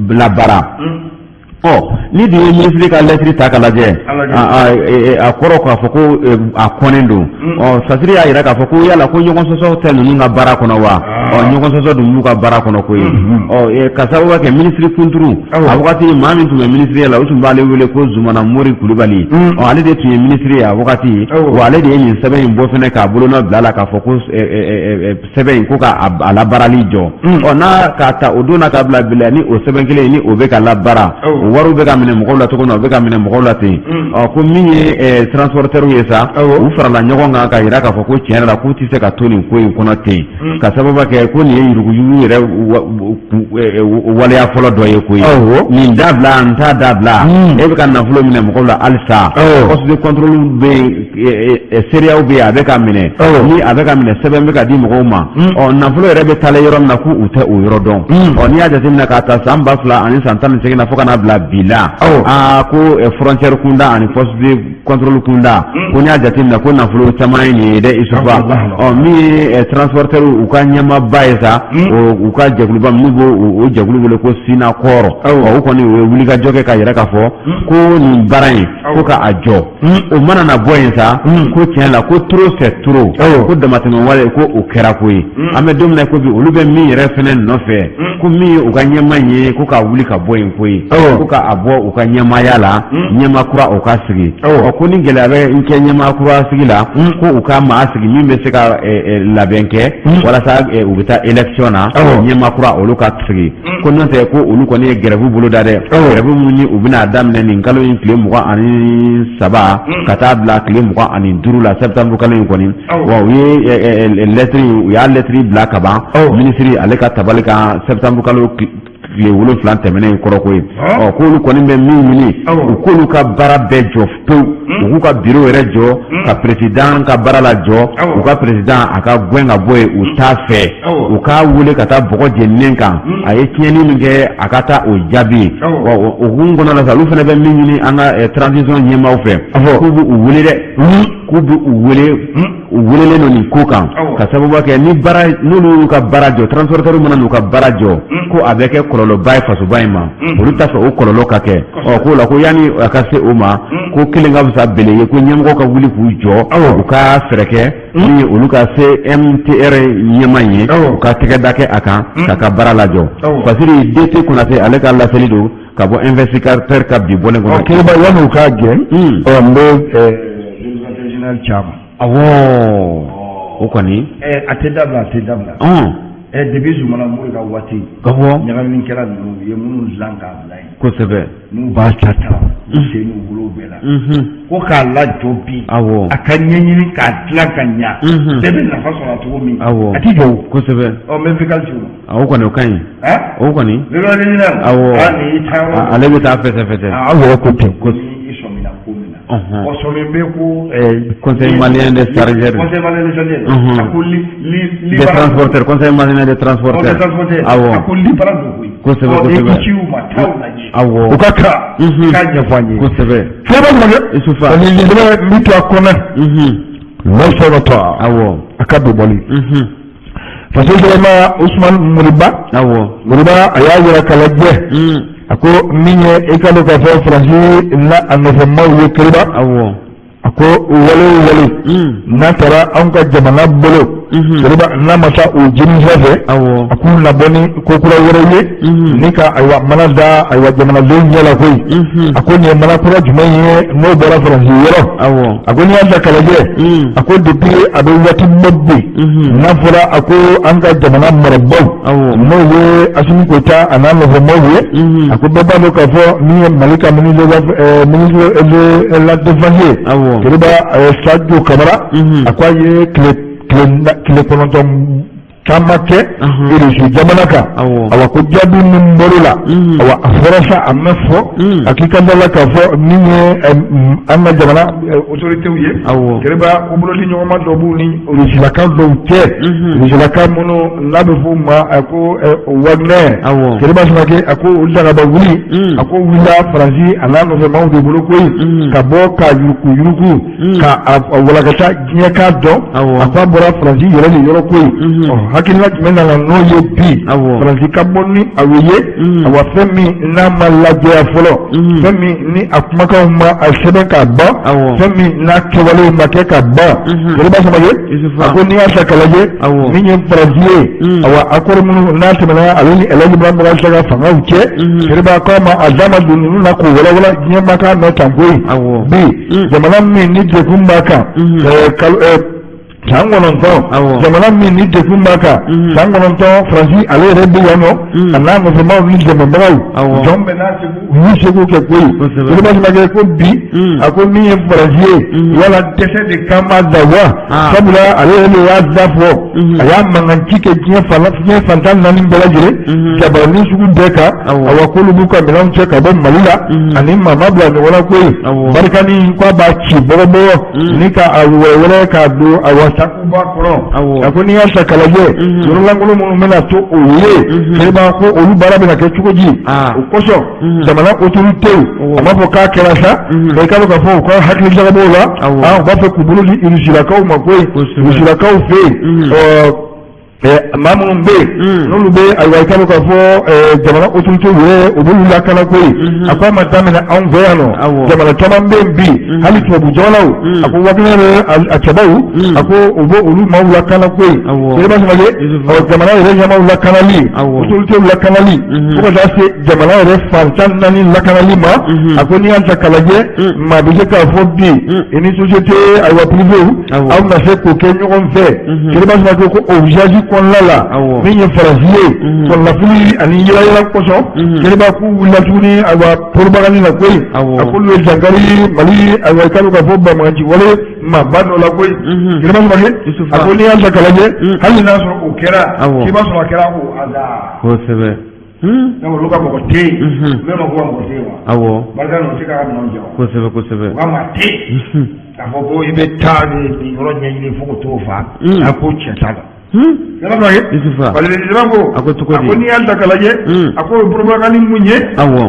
B: labaara. Ɔ ni dun ye minisiri ka lɛtiri ta ka lajɛ, a kɔrɔ k'a fɔ ko a kɔnnen don. Ɔ Fasiri y'a jira k'a fɔ ko yala ko ɲɔgɔn sɔsɔ tɛ ninnu ka baara kɔnɔ wa? Ɔ ɲɔgɔn sɔsɔ dun b'u ka baara kɔnɔ koyi. Ɔ ka sababu kɛ minisiri kunturu, a wagati maa min tun bɛ minisiriya la, o tun b'ale wele ko Zumana Mori Kulubali. Ɔ ale de tun ye minisiri ye a wagati. Wa ale de ye nin sɛbɛn in bɔ fɛnɛ k'a bolonɔ bila la k'a fɔ ko sɛbɛn in, ko ka a labaarali jɔ. Ɔ n'a k'a ta o don na ka bila bi la, ni o sɛbɛn kelen ni o bɛ ka labaara, o wariw bɛ ka minɛ mɔgɔw la cogo min na, o bɛ ka minɛ mɔgɔw la ten. Ɔ ko min ye transporteur ye sa, u farala ɲɔgɔn kan ka jira k'a fɔ ko tiɲɛ yɛrɛ la, k'u tɛ se ka to nin ko in kɔnɔ ten, ka sababu kɛ ko nin ye yuruguyurugu yɛrɛ waleya fɔlɔ dɔ ye koyi. Nin dabila, n t'a dabila, e bɛ ka nafolo minɛ mɔgɔw la halisa. Poste de contrôle bɛ yen, CEDEAO bɛ yen, a bɛ ka minɛ, ni a bɛ ka minɛ, sɛbɛn bɛ ka di mɔgɔw ma. Ɔ nafolo yɛrɛ bɛ taalen yɔrɔ min na, k'u tɛ o yɔrɔ dɔn. Ɔ n'i y'a jateminɛ k'a ta san 2018 na fo ka n'a bila bi la, aa ko frontière kunda ani poste de contrôle kunda, ko n'i y'a jateminɛ ko nafolo caman ye nin ye dɛ, Isufa. Ɔ min ye transporteur u ka ɲɛmaaba ye sa, u ka jɛkuluba min, n'u b'o o jɛkulu wele ko Sinakɔrɔ, ɔ u kɔni u ye wulikajɔ kɛ ka yɛrɛ k'a fɔ ko nin baara in, ko ka a jɔ. O mana na bɔ yen sa, ko tiɲɛ la, ko trop c'est trop, ko damatɛmɛ wale, ko o kɛra koyi. An bɛ don min na ko bi, olu bɛ min yɛrɛ fɛnɛ nɔfɛ, ko min ye u ka ɲɛma ye, ko k'a wuli ka bɔ yen koyi, ko k'a bɔ u ka ɲɛmaaya la, ɲɛma kura o ka sigi. Ɔ ko ni gɛlɛya bɛ n kɛ ɲɛma kura sigi la, ko u ka maa sigi min bɛ se ka labɛn kɛ walasa u bɛ taa élection na, ɲɛma kura olu ka sigi. Ko n'o tɛ, ko olu kɔni ye grève bolo da dɛ, grève min ni u bɛna daminɛ nin kalo in tile 23 ka taa bila tile 25 la, septembre kalo in kɔni. Wa u ye lettre, u y'a lettre bila ka ban minisiri ale ka tabali kan septembre kalo tile 7 tɛmɛnen in kɔrɔ koyi. Ɔ k'olu kɔni bɛ min ɲini, u k'olu ka baara bɛɛ jɔ pewu, u k'u ka bureau yɛrɛ jɔ, ka président ka baara la jɔ, u ka président a ka gɛn ka bɔ yen, u t'a fɛ, u k'a wele ka taa bɔgɔ jeninen kan, a ye tiɲɛni min kɛ, a ka taa o jaabi. Wa o hukumu kɔnɔna la sa, olu fana bɛ min ɲini an ka transition ɲɛmaaw fɛ, k'u b'u wele dɛ, k'u b'u wele, u welelen don nin ko kan, ka sababu kɛ ni baara n'olu y'u ka baara jɔ, transporteur mana n'u ka baara jɔ, ko a bɛ kɛ kɔlɔlɔba ye fasoba in ma. Olu t'a fɛ o kɔlɔlɔ ka kɛ. Ɔ k'o la, ko yanni a ka se o ma, ko kelen ka fisa bele ye, ko ɲɛmɔgɔ ka wuli k'u jɔ, u ka fɛɛrɛ kɛ min ye olu ka CMTR ɲɛma in ye, u ka tɛgɛ da kɛ a kan k'a ka baara lajɔ. Fasiri DT Konate, ale ka laseli don ka bɔ investigateur ka bi bɔlen kɔnɔ.
A: Ɔ Keba, yanni u k'a gɛn, ɔ n bɛ général caman.
B: Awɔ, o kɔni.
A: A tɛ dabila, a tɛ dabila. Depuis Zumana Mori ka waati.
B: Ka bɔ.
A: Ɲagaminikɛla ninnu, u ye minnu dilan k'a bila yen. N'u b'a ta ta u sen n'u bolo bɛɛ la. Ko k'a lajɔ bi. A ka ɲɛɲini k'a dilan ka ɲa. Bɛɛ bɛ nafa sɔrɔ a cogo min. A ti jɔ o. Ɔ n bɛ vocal ci o ma.
B: O kɔni o ka ɲi. O kɔni.
A: Général.
B: Awɔ.
A: Aa nin y'i taa yɔrɔ.
B: Ale bɛ taa fɛsɛ fɛsɛ.
A: Aw yɛrɛ ko ten ko ni i sɔmina ko min na. Ɔ sɔmi bɛ ko.
B: Conseil malien des chargeurs.
A: Conseil malien des chargeurs. A ko li li.
B: Des transporteurs, conseil malien des transporteurs.
A: Des transporteurs. A ko libara don koyi.
B: Kosɛbɛ.
A: Ɔ i ci u ma, taa u lajɛ. U ka taa. K'a ɲɛfɔ an ye.
B: Kosɛbɛ.
A: Fɛn bɛ
B: Isufa.
A: Ani nin bɛ min to a kɔnɔ. L'Observatoire. A ka bi bɔli. Faso sɛbɛnma Usman Moriba. Moriba a y'a yira k'a lajɛ. A ko min ye i ka dɔn k'a fɔ Faransi n'a a nɔfɛmaw ye Kiriba. A ko wale o wale n'a taara anw ka jamana bolo, Kiriba, n'a ma taa o jini sira fɛ, a k'u nabɔ ni ko kura wɛrɛ ye ni ka ayiwa mana da ayiwa jamanadenw ɲɛ la koyi. A ko nin ye mana kura jumɛn ye n'o bɔra Faransi yɔrɔ? A ko n'i y'a ta k'a lajɛ, a ko depuis a bɛ waati bɔ bi, n'a fɔra a ko an ka jamana marabaaw, n'o ye Asimi Goyita a n'a nɔfɛmaaw ye, a ko bɛɛ b'a dɔn k'a fɔ min ye Mali ka ministre de la défense ye, Kiriba Sadio Kamara, a ko a ye tile 9 caman kɛ Irisi jamana kan. Awa, ko jaabi min bɔr'o la, awa, a fɔra sa, a ma fɔ a k'i kan da la k'a fɔ min ye an ka jamana autorités ye, Kiriba, ko bolodi ɲɔgɔnma dɔ b'u ni Irisilaka dɔw cɛ, Irisilaka minnu n'a bɛ f'u ma a ko Wagner. Kiriba Samake, a ko olu dagaba wuli, a ko wulila Faransi a n'a nɔfɛmaw de bolo koyi, ka bɔ ka yuruku yuruku ka a walakata diɲɛ k'a dɔn. A ko a bɔra Faransi yɛrɛ de yɔrɔ koyi. Hakilina jumɛn nana n'o ye bi, Faransi ka bɔ ni aw ye? Awa, fɛn min n'a ma lajɛya fɔlɔ, fɛn min ni a kumakanw ma a sɛbɛn ka ban, fɛn min n'a kɛwalew ma kɛ ka ban. Kiriba Samake, a ko n'i y'a ta k'a lajɛ, min ye Faransi ye, awa, accord minnu n'a tɛmɛna ale ni Elhaji Ibrahim Boubacar ka fangaw cɛ, Kiriba ko a ma a da ma don ninnu na k'o walawala diɲɛ ma k'a mɛn tan koyi. Bi, jamana min ni degun b'a kan kalo san 9, jamana min ni degun b'a kan san 9, Faransi ale yɛrɛ bɛ yan nɔ a n'a nɔfɛmaw ni dɛmɛbagaw, jɔn bɛɛ n'a seko, u y'u seko kɛ koyi. Kiriba Samake ko bi, a ko min ye Faransi ye, yala dɛsɛ de kan b'a da wa? Sabula ale yɛrɛ de y'a da fɔ, a y'a mankanci kɛ diɲɛ fan 14 bɛɛ lajɛlen, jabaranin sugu bɛɛ kan. Awa, k'olu b'u ka minɛnw cɛ ka bɔ Mali la ani maa ma bila ɲɔgɔn na koyi. Barkhane k'a b'a ci bɔgɔbɔgɔ ni ka a wɛrɛwɛrɛ k'a don awa sakuba kɔnɔ. A ko n'i y'a ta k'a lajɛ, yɔrɔlankolon minnu bɛna to o ye, Kiriba, ko olu baara bɛna kɛ cogo di? O kosɔn jamana autorités, a m'a fɔ k'a kɛra sa, nka i k'a dɔn k'a fɔ u ka hakili jagabɔw la, u b'a fɛ k'u bolo di Irusilakaw ma koyi. Irusilakaw fɛ yen, maa minnu bɛ yen n'olu bɛ ayiwa i k'a dɔn k'a fɔ jamana autorités yɛrɛ, u b'olu lakana koyi. A ko a ma daminɛ anw fɛ yan nɔ, jamana caman bɛ yen bi, hali tubabu jamanaw. A ko Wagner a cɛbaw, a ko u bɛ olu maaw lakana koyi. Kiriba Samake, jamana yɛrɛ ɲɛmaaw lakanali, autorités lakanali, fo ka taa se jamana yɛrɛ fan 14 lakanali ma. A ko n'i y'a ta k'a lajɛ, maa bɛ se k'a fɔ bi i ni société ayiwa privée aw na se k'o kɛ ɲɔgɔn fɛ. Kiriba Samake ko o usage kɔnɔna la, min ye Faransi ye, kɔnɔnafili ani yɛlɛyɛlɛ kosɔn, Kiriba, k'u wulila tuguni ayiwa propagande la koyi. A k'olu ye dankari Mali ayiwa i k'a dɔn k'a fɔ banbagaci wale maaba dɔ la koyi. Kiriba Samake, a ko n'i y'a ta k'a lajɛ, hali n'a sɔrɔ o kɛra, k'i b'a sɔrɔ a kɛra au hasard. Donc olu ka mɔgɔ tɛ yen, olu ma ko ka mɔgɔ tɛ yen wa? Barkhane o tɛ k'a ka minɛnw jɛ wa?
B: Kosɛbɛ kosɛbɛ.
A: U ka maa tɛ yen k'a fɔ ko i bɛ taa nin yɔrɔ ɲɛɲini fo k'o t'o fa, a ko tiɲɛ t'a la. Yusufa ko,
B: a ko cogo di?
A: A ko n'i y'a ta k'a lajɛ, a ko o propagande mun ye,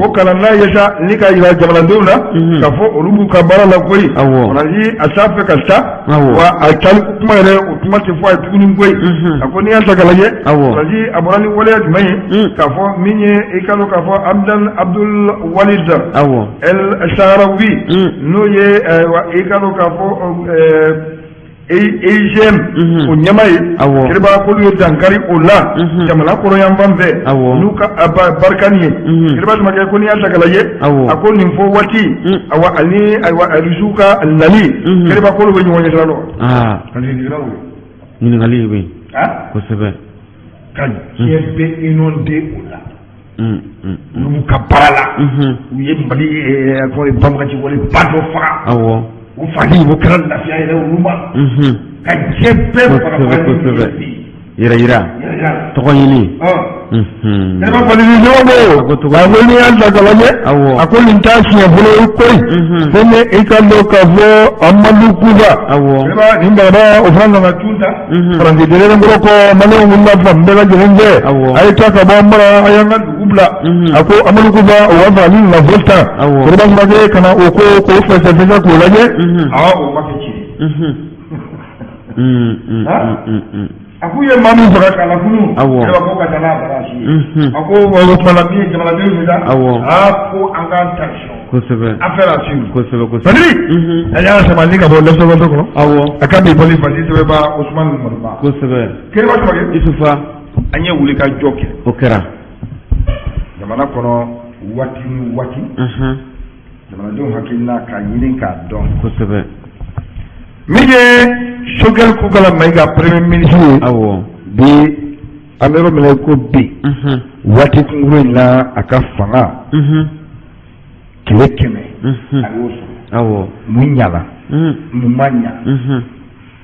A: o kana n'a ye sa ni ka yira jamanadenw na k'a fɔ olu b'u ka baara la koyi. Faransi a t'a fɛ ka taa, wa a taali kuma yɛrɛ, o kuma tɛ fɔ a ye tuguni koyi. A ko n'i y'a ta k'a lajɛ, Faransi a bɔra ni waleya jumɛn ye k'a fɔ min ye i ka dɔn k'a fɔ Abdel Abdul Walid El Saharawi, n'o ye i ka dɔn k'a fɔ EIGM o ɲɛmaa ye, Kiriba, k'olu ye dankari o la jamana kɔrɔyanfan fɛ n'u ka Barkhane ye. Kiriba Samake ko n'i y'a ta k'a lajɛ, a ko nin fɔ waati, awa, ani ayiwa Irisiw ka nali, Kiriba, k'olu bɛ ɲɔgɔn ɲɛ sira dɔn.
B: Ɲininkali bɛ yen. Kosɛbɛ.
A: Ka diɲɛ bɛɛ inondé o la. Olu b'u ka baara la, u ye Mali banbagaci wale ba dɔ faga. O fagali o kɛra lafiya yɛrɛ olu ma, ka diɲɛ bɛɛ faga.
B: Kosɛbɛ, yɛrɛ yira, tɔgɔ ɲini.
A: Kiriba Falili ko, a ko n'i y'a ta k'a lajɛ, a ko nin t'a siɲɛ fɔlɔ ye koyi. Fɛn min i ka dɔn k'a fɔ Amadu Kufa, nin baba o fana nana tun ta Faransi kɔrɔ kɔ, Maliyɛnw wulila fan bɛɛ lajɛlen fɛ, a ye taa ka bɔ an bara, a y'an ka dugu bila. A ko Amadu Kufa o ka fagali nafolo ta, Kiriba Samake, ka na o ko k'o fɛsɛfɛsɛ k'o lajɛ, o ma kɛ tiɲɛ ye. A k'u ye maa min faga k'a lakunu, Kiriba, ko ka taa n'a barasi ye. A ko o tuma la min ye jamanadenw ye sa, aa, ko an k'an ta sɔn. Affaire à suivre.
B: Kosɛbɛ kosɛbɛ.
A: Fadili, a y'a sabali ka bɔ L'Observateur kɔnɔ. A ka bi bɔli Fasiri sɛbɛnba Ousmane Mamadouba. Kiriba Samake.
B: Isufa.
A: An ye wuli ka jɔ kɛ.
B: O kɛra.
A: Jamana kɔnɔ, waati ni waati, jamanadenw hakilina k'a ɲini k'a dɔn. Min ye Choguel Kokalla Maïga, premier ministre ye, bi an bɛ yɔrɔ min na i ko bi, waati kunkurun in na, a ka fanga tile 100, a y'o sɔrɔ. Mun ɲana, mun ma ɲa,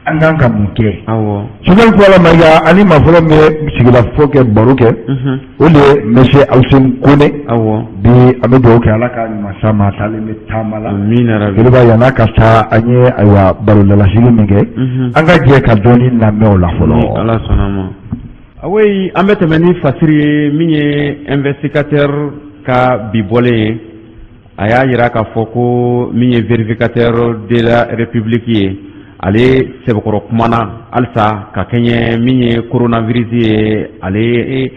A: an kan ka mun kɛ? Choguel Kokalla Maïga ani maa fɔlɔ min ye sigilafɔ kɛ, baro kɛ, o de ye monsieur Alseny Kone. Bi an bɛ dugawu kɛ, Ala ka ɲuman s'a ma, a taalen bɛ taama la.
B: Amiina rabi.
A: Jeliba, yann'a ka taa, an ye ayiwa barodalasigi min kɛ, an ka jɛ ka dɔɔni lamɛn o la fɔlɔ.
B: Ni Ala sɔnna ma. Awoyi, an bɛ tɛmɛ ni fasiri ye. Min ye Investigateur ka bi bɔlen ye, a y'a yira k'a fɔ ko min ye vérificateur de la République ye, ale sɛbɛkɔrɔ kumana halisa ka kɛɲɛ min ye coronavirus ye, ale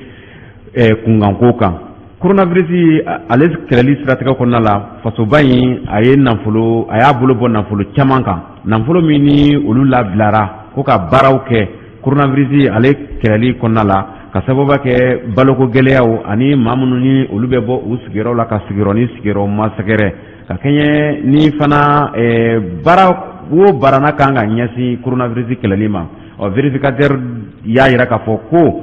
B: kunkanko kan. Coronavirus ale kɛlɛli siratigɛ kɔnɔna la, fasoba in a ye nafolo, a y'a bolo bɔ nafolo caman kan, nafolo min ni olu labilara ko ka baaraw kɛ coronavirus ale kɛlɛli kɔnɔna la, ka sababu kɛ baloko gɛlɛyaw ani maa minnu ni olu bɛ bɔ u sigiyɔrɔ la ka sigiyɔrɔ ni sigiyɔrɔ ma sɛgɛrɛ, ka kɛɲɛ ni fana baara wo baara n'a kan ka ɲɛsin coronavirus kɛlɛli ma. Ɔ, vérificateur y'a yira k'a fɔ ko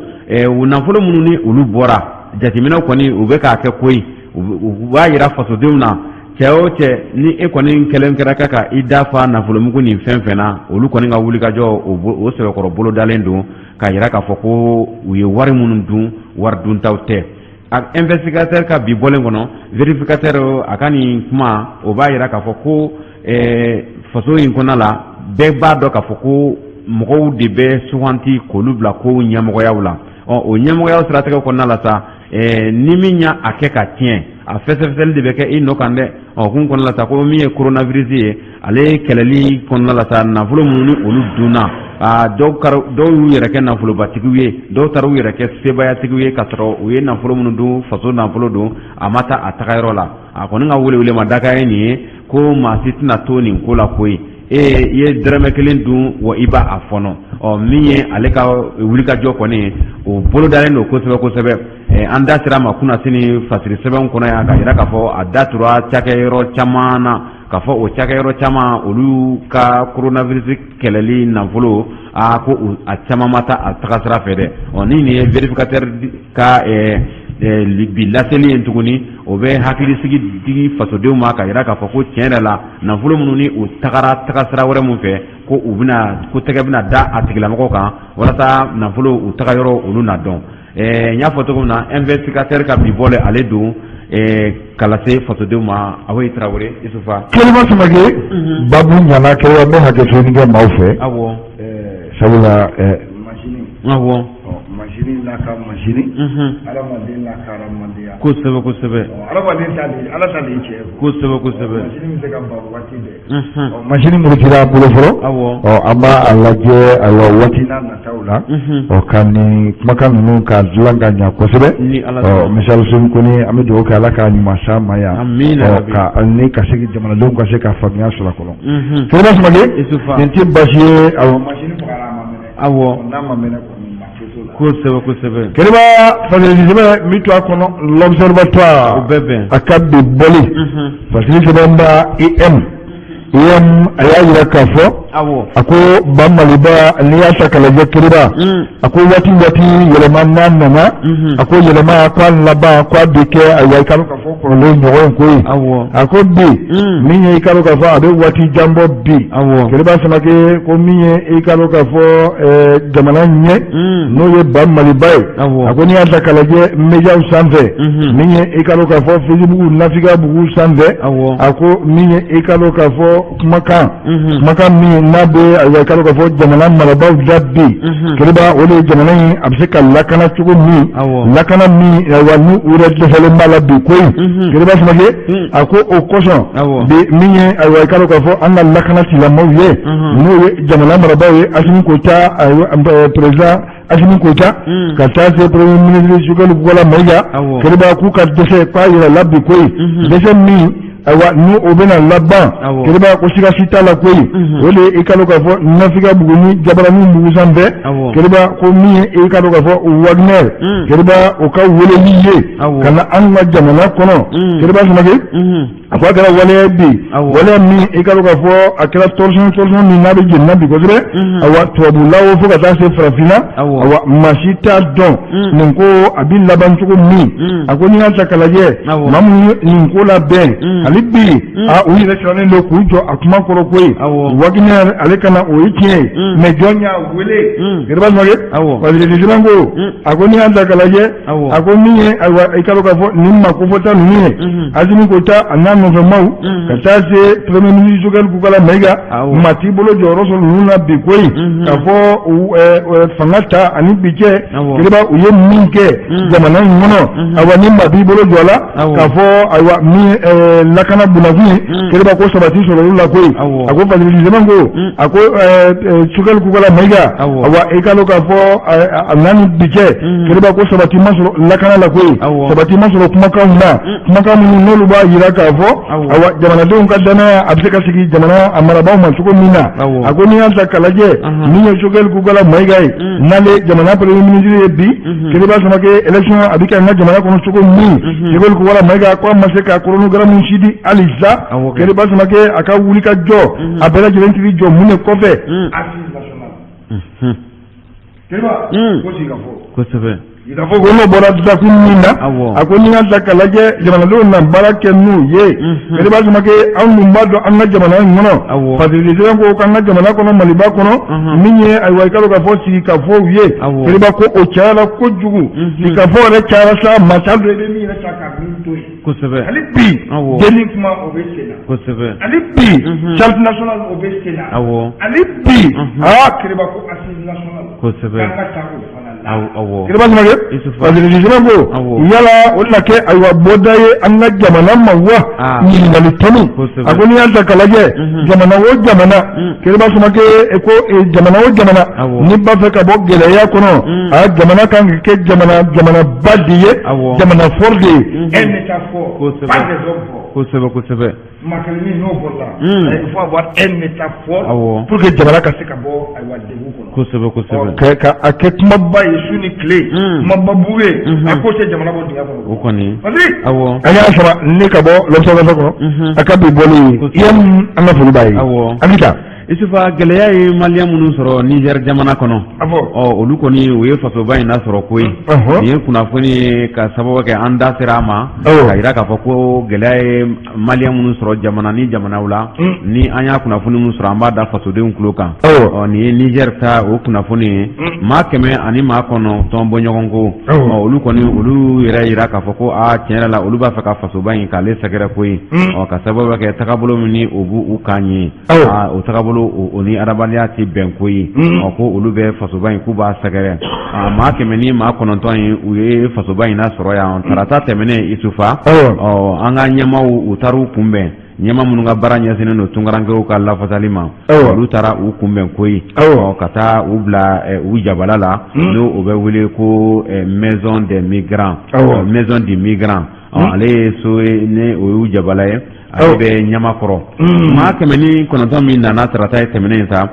B: u nafolo minnu ni olu bɔra, jateminɛw kɔni u bɛ k'a kɛ koyi, u b'a yira fasodenw na, cɛ o cɛ ni e kɔni kɛlen kɛra ka ka i dafa nafolomugu nin fɛn fɛn na, olu kɔni ka wulikajɔ o sɛbɛkɔrɔ bolodalen don k'a yira k'a fɔ ko u ye wari minnu dun, wari duntaw tɛ. Investigateur ka bi bɔlen kɔnɔ, vérificateur a ka nin kuma, o b'a yira k'a fɔ ko faso in kɔnɔna la, bɛɛ b'a dɔn k'a fɔ ko mɔgɔw de bɛ suganti k'olu bila kow ɲɛmɔgɔyaw la. Ɔ, o ɲɛmɔgɔyaw siratigɛ kɔnɔna la sa, ni min y'a a kɛ ka tiɲɛ, a fɛsɛfɛsɛli de bɛ kɛ i nɔ kan dɛ. Ɔ, kun kɔnɔna la sa, ko min ye coronavirus ye, ale kɛlɛli kɔnɔna la sa, nafolo minnu ni olu dunna, aa, dɔw dɔw y'u yɛrɛ kɛ nafolobatigiw ye, dɔw taara u yɛrɛ kɛ sebayatigiw ye, k'a sɔrɔ u ye nafolo minnu dun, faso nafolo don, a ma taa a tagayɔrɔ la. A kɔni ka welewele ma dakan ye nin ye ko maa si tɛna to nin ko la koyi. E i ye dɔrɔmɛ kelen dun wa, i b'a a fɔnɔ. Ɔ, min ye ale ka wulikajɔ kɔni, o bolodalen don kosɛbɛ kosɛbɛ. An da sera a ma kunnasini fasiri sɛbɛnw kɔnɔ yan, ka yira k'a fɔ a da tura cakɛyɔrɔ caman na, k'a fɔ o cakɛyɔrɔ caman, olu ka coronavirus kɛlɛli nafolo, a ko a caman ma taa a taga sira fɛ dɛ. Ɔ, ni nin ye vérificateur ka bi laseli ye tuguni, o bɛ hakilisigi di fasodenw ma, ka yira k'a fɔ ko tiɲɛ yɛrɛ la, nafolo minnu ni u tagara taga sira wɛrɛ min fɛ, ko u bɛna ko tɛgɛ bɛna da a tigilamɔgɔw kan walasa nafolo u taga yɔrɔ olu na dɔn. N y'a fɔ cogo min na, Investigateur ka bi bɔlen ale don ka lase fasodenw ma. Awoyi Tarawele Isufa.
A: Keliba Samake, babu ɲana. Keliba, n bɛ hakɛ ɲini kɛ maaw fɛ. Sabula masini, masini n'a ka masini, adamaden n'a ka adamadenya.
B: Kosɛbɛ kosɛbɛ.
A: Adamaden ta de, Ala ta de ye tiɲɛ ye.
B: Kosɛbɛ kosɛbɛ.
A: Masini bɛ se ka ban waati bɛɛ. Masini murutira a bolo fɔlɔ. Ɔ, an b'a a lajɛ, ayiwa, waati n'a nataw la, ɔ, ka nin kumakan ninnu ka dilan ka ɲa kosɛbɛ.
B: Ni Ala.
A: Ɔ, monsieur Aluseni Kone, an bɛ dugawu kɛ, Ala k'a ɲuman s'a ma yan.
B: Amiina.
A: Ɔ, ka ni ka se jamanadenw ka se ka faamuya sɔrɔ a kɔnɔ. Keliba Samake, nin tɛ baasi ye. Awɔ, masini fagara, a ma mɛnɛ. N'a ma mɛnɛ kɔni, maa foyi t'o la.
B: Kosɛbɛ kosɛbɛ.
A: Keliba, fasiri sɛbɛn min to a kɔnɔ, L'Observatoire,
B: O bɛɛ bɛn.
A: a ka bi bɔli fasiri sɛbɛn ba IM IM, a y'a yira k'a fɔ, a ko ba Maliba, n'i y'a ta k'a lajɛ, Keliba, a ko waati waati yɛlɛma n'a nana, a ko yɛlɛma ko a laban ko a bɛ kɛ, ayiwa, i ka dɔn k'a fɔ kɔrɔlen ɲɔgɔn ye ko ye. A ko bi min ye, i ka dɔn k'a fɔ a bɛ waati jan bɔ bi. Keliba Samake, ko min ye, i ka dɔn k'a fɔ jamana ɲɛ, n'o ye ba Maliba ye, a ko n'i y'a ta k'a lajɛ médiaw sanfɛ, min ye, i ka dɔn k'a fɔ Facebook nafiga bugu sanfɛ, a ko min ye, i ka dɔn k'a fɔ kumakan, kumakan min ye min n'a bɛ ayiwa i k'a dɔn k'a fɔ jamana marabaaw da bi, Kiriba, o de ye jamana in a bɛ se ka lakana cogo min, lakana min ayiwa ni u yɛrɛ dɛsɛlen b'a la bi koyi. Kiriba Samake, a ko o kosɔn bi min ye ayiwa i k'a dɔn k'a fɔ an ka lakana tigilamaaw ye, n'o ye jamana marabaaw ye, Asimi Goyita, ayiwa président Asimi Goyita, ka taa se premier ministre Choguel Kokala Mayiga, Kiriba, k'u ka dɛsɛ k'a yɛrɛ la bi koyi, dɛsɛ min ayiwa ni o bɛna laban, Kiriba, ko siga si t'a la koyi, o de ye i k'a dɔn k'a fɔ Nafika Bugu ni Jabarani Bugu sanfɛ. Kiriba, ko min ye i k'a dɔn k'a fɔ Wagner, Kiriba, o ka weleli ye ka na an ka jamana kɔnɔ. Kiriba Samake, a ko a kɛra waleya bi, waleya min i k'a dɔn k'a fɔ a kɛra torsion min n'a bɛ jeni na bi kosɛbɛ. Ayiwa, tubabula o fo ka taa se farafinna, ayiwa maa si t'a dɔn nin ko a bɛ laban cogo min. A ko n'i y'a ta k'a lajɛ, maa minnu ye nin ko labɛn, hali bi a u yɛrɛ sirannen don k'u jɔ a kuma kɔrɔ koyi. Wagner ale ka na, o ye tiɲɛ ye, mais jɔn y'a wele? Kiriba Samake, Fasiriki Sɛbɛn ko, a ko n'i y'a ta k'a lajɛ, a ko min ye ayiwa i k'a dɔn k'a fɔ nin maa kofɔta ninnu ye, Asimi Goyita a n'a nɔfɛmaw, ka taa se premier ministre Choguel Kokala Mayiga, maa t'i bolo jɔyɔrɔ sɔrɔ ninnu na bi koyi, k'a fɔ fanga ta ani bi cɛ, Kiriba, u ye min kɛ jamana in kɔnɔ, ayiwa ni maa b'i bolo jɔ a la k'a fɔ ayiwa min lakana bunakun ye, Kiriba, ko sabati sɔrɔ olu la koyi. A ko Fasiriki Sɛbɛn ko, a ko Choguel Kokala Mayiga, ayiwa i k'a dɔn k'a fɔ a n'a ni bi cɛ, Kiriba, ko sabati ma sɔrɔ lakana la koyi, sabati ma sɔrɔ kumakanw na, kumakan minnu n'olu b'a jira k'a fɔ ayiwa jamanadenw ka danaya a bɛ se ka sigi jamana a marabaaw ma cogo min na. A ko n'i y'a ta k'a lajɛ, min ye Choguel Kokala Mayiga ye, n'ale jamana premier ministre ye bi, Kiriba Samake, élection a bɛ kɛ an ka jamana kɔnɔ cogo min, Choguel Kokala Mayiga ko a ma se ka chronogramme si di halisa. Kiriba Samake, a ka wuli ka jɔ a bɛɛ lajɛlen tigi jɔ mun de kɔfɛ? Assise nationale. Kiriba, ko sigi ka fɔ.
B: Kosɛbɛ.
A: K'a fɔ ko n'o bɔra dakun min na, a ko n'i y'a ta k'a lajɛ, jamanadenw na baara kɛ n'u ye. Kiriba Samake, anw dun b'a dɔn an ka jamana in kɔnɔ, Fasiriki Sɛbɛn ko k'an ka jamana kɔnɔ, Maliba kɔnɔ, min ye ayiwa i k'a dɔn k'a fɔ sigikafɔw ye, Kiriba, ko o cayara kojugu. Sigikafɔ yɛrɛ cayara sa, maa t'a dɔn i bɛ min yɛrɛ ta ka min to yen.
B: Kosɛbɛ.
A: Hali bi jɛni kuma o bɛ sen na.
B: Kosɛbɛ.
A: Hali bi charte nationale o bɛ sen na. Hali bi aa, Kiriba, ko assise nationale.
B: Kosɛbɛ.
A: K'an ka taa o fana la.
B: Awɔ.
A: Kiriba Samake, Fasiriki Sɛbɛn ko, yala o na kɛ ayiwa bɔda ye an ka jamana ma wa? Ɲininkali tɔnu. A ko n'i y'a ta k'a lajɛ, jamana o jamana, Kiriba Samake ko jamana o jamana n'i b'a fɛ ka bɔ gɛlɛya kɔnɔ, a jamana kan ka kɛ jamana jamanaba de ye, jamana fort de ye, un état fort, pas des hommes forts.
B: Kosɛbɛ, kosɛbɛ.
A: Makeleni n'o bɔra, il faut avoir un état fort pour que jamana ka se ka bɔ ayiwa degun kɔnɔ.
B: Kosɛbɛ, kosɛbɛ.
A: Ka a kɛ kumaba ye su ni tile, kumaba bugu ye, a ko tɛ jamana bɔ dingɛ kɔnɔ.
B: O kɔni.
A: Parce
B: que
A: an y'a sɔrɔ ne ka bɔ l'Observateur kɔnɔ, a ka bi bɔli ye yan, an ka foli b'a ye. An bɛ taa.
B: Isufa, gɛlɛya ye maliyɛn minnu sɔrɔ Niger jamana kɔnɔ, ɔ olu kɔni u ye fasoba in lasɔrɔ koyi. Nin ye kunnafoni ye ka sababu kɛ an da sera a ma ka jira k'a fɔ ko gɛlɛya ye maliyɛn minnu sɔrɔ jamana ni jamanaw la, ni an y'a kunnafoni minnu sɔrɔ, an b'a da fasodenw tulo kan. Ɔ nin ye Niger ta o kunnafoni ye, maa 190 bɔ ɲɔgɔn ko, ɔ olu kɔni olu yɛrɛ jira k'a fɔ ko aa, tiɲɛ yɛrɛ la, olu b'a fɛ ka fasoba in k'ale sɛgɛrɛ koyi, ɔ ka sababu kɛ tagabolo min ni o b'u kan ye, o tagabolo o ni adamadenya tɛ bɛn ko ye. Ɔ ko olu bɛ fasoba in k'u b'a sɛgɛrɛ. Maa 109 in, u ye fasoba in lasɔrɔ yan tarata tɛmɛnen. Isufa, ɔ an ka ɲɛmaaw u taara u kunbɛn, ɲɛmaa minnu ka baara ɲɛsinnen don tunkarankew ka lafasali ma, olu taara u kunbɛn koyi, ɔ ka taa u bila u jabala la, n'o o bɛ wele ko maison des migrants, maison du migrant. Ale ye so ye ni o y'u jabala ye, ale bɛ Ɲamakɔrɔ. Maa 109 min nana tarata ye tɛmɛnen in sa,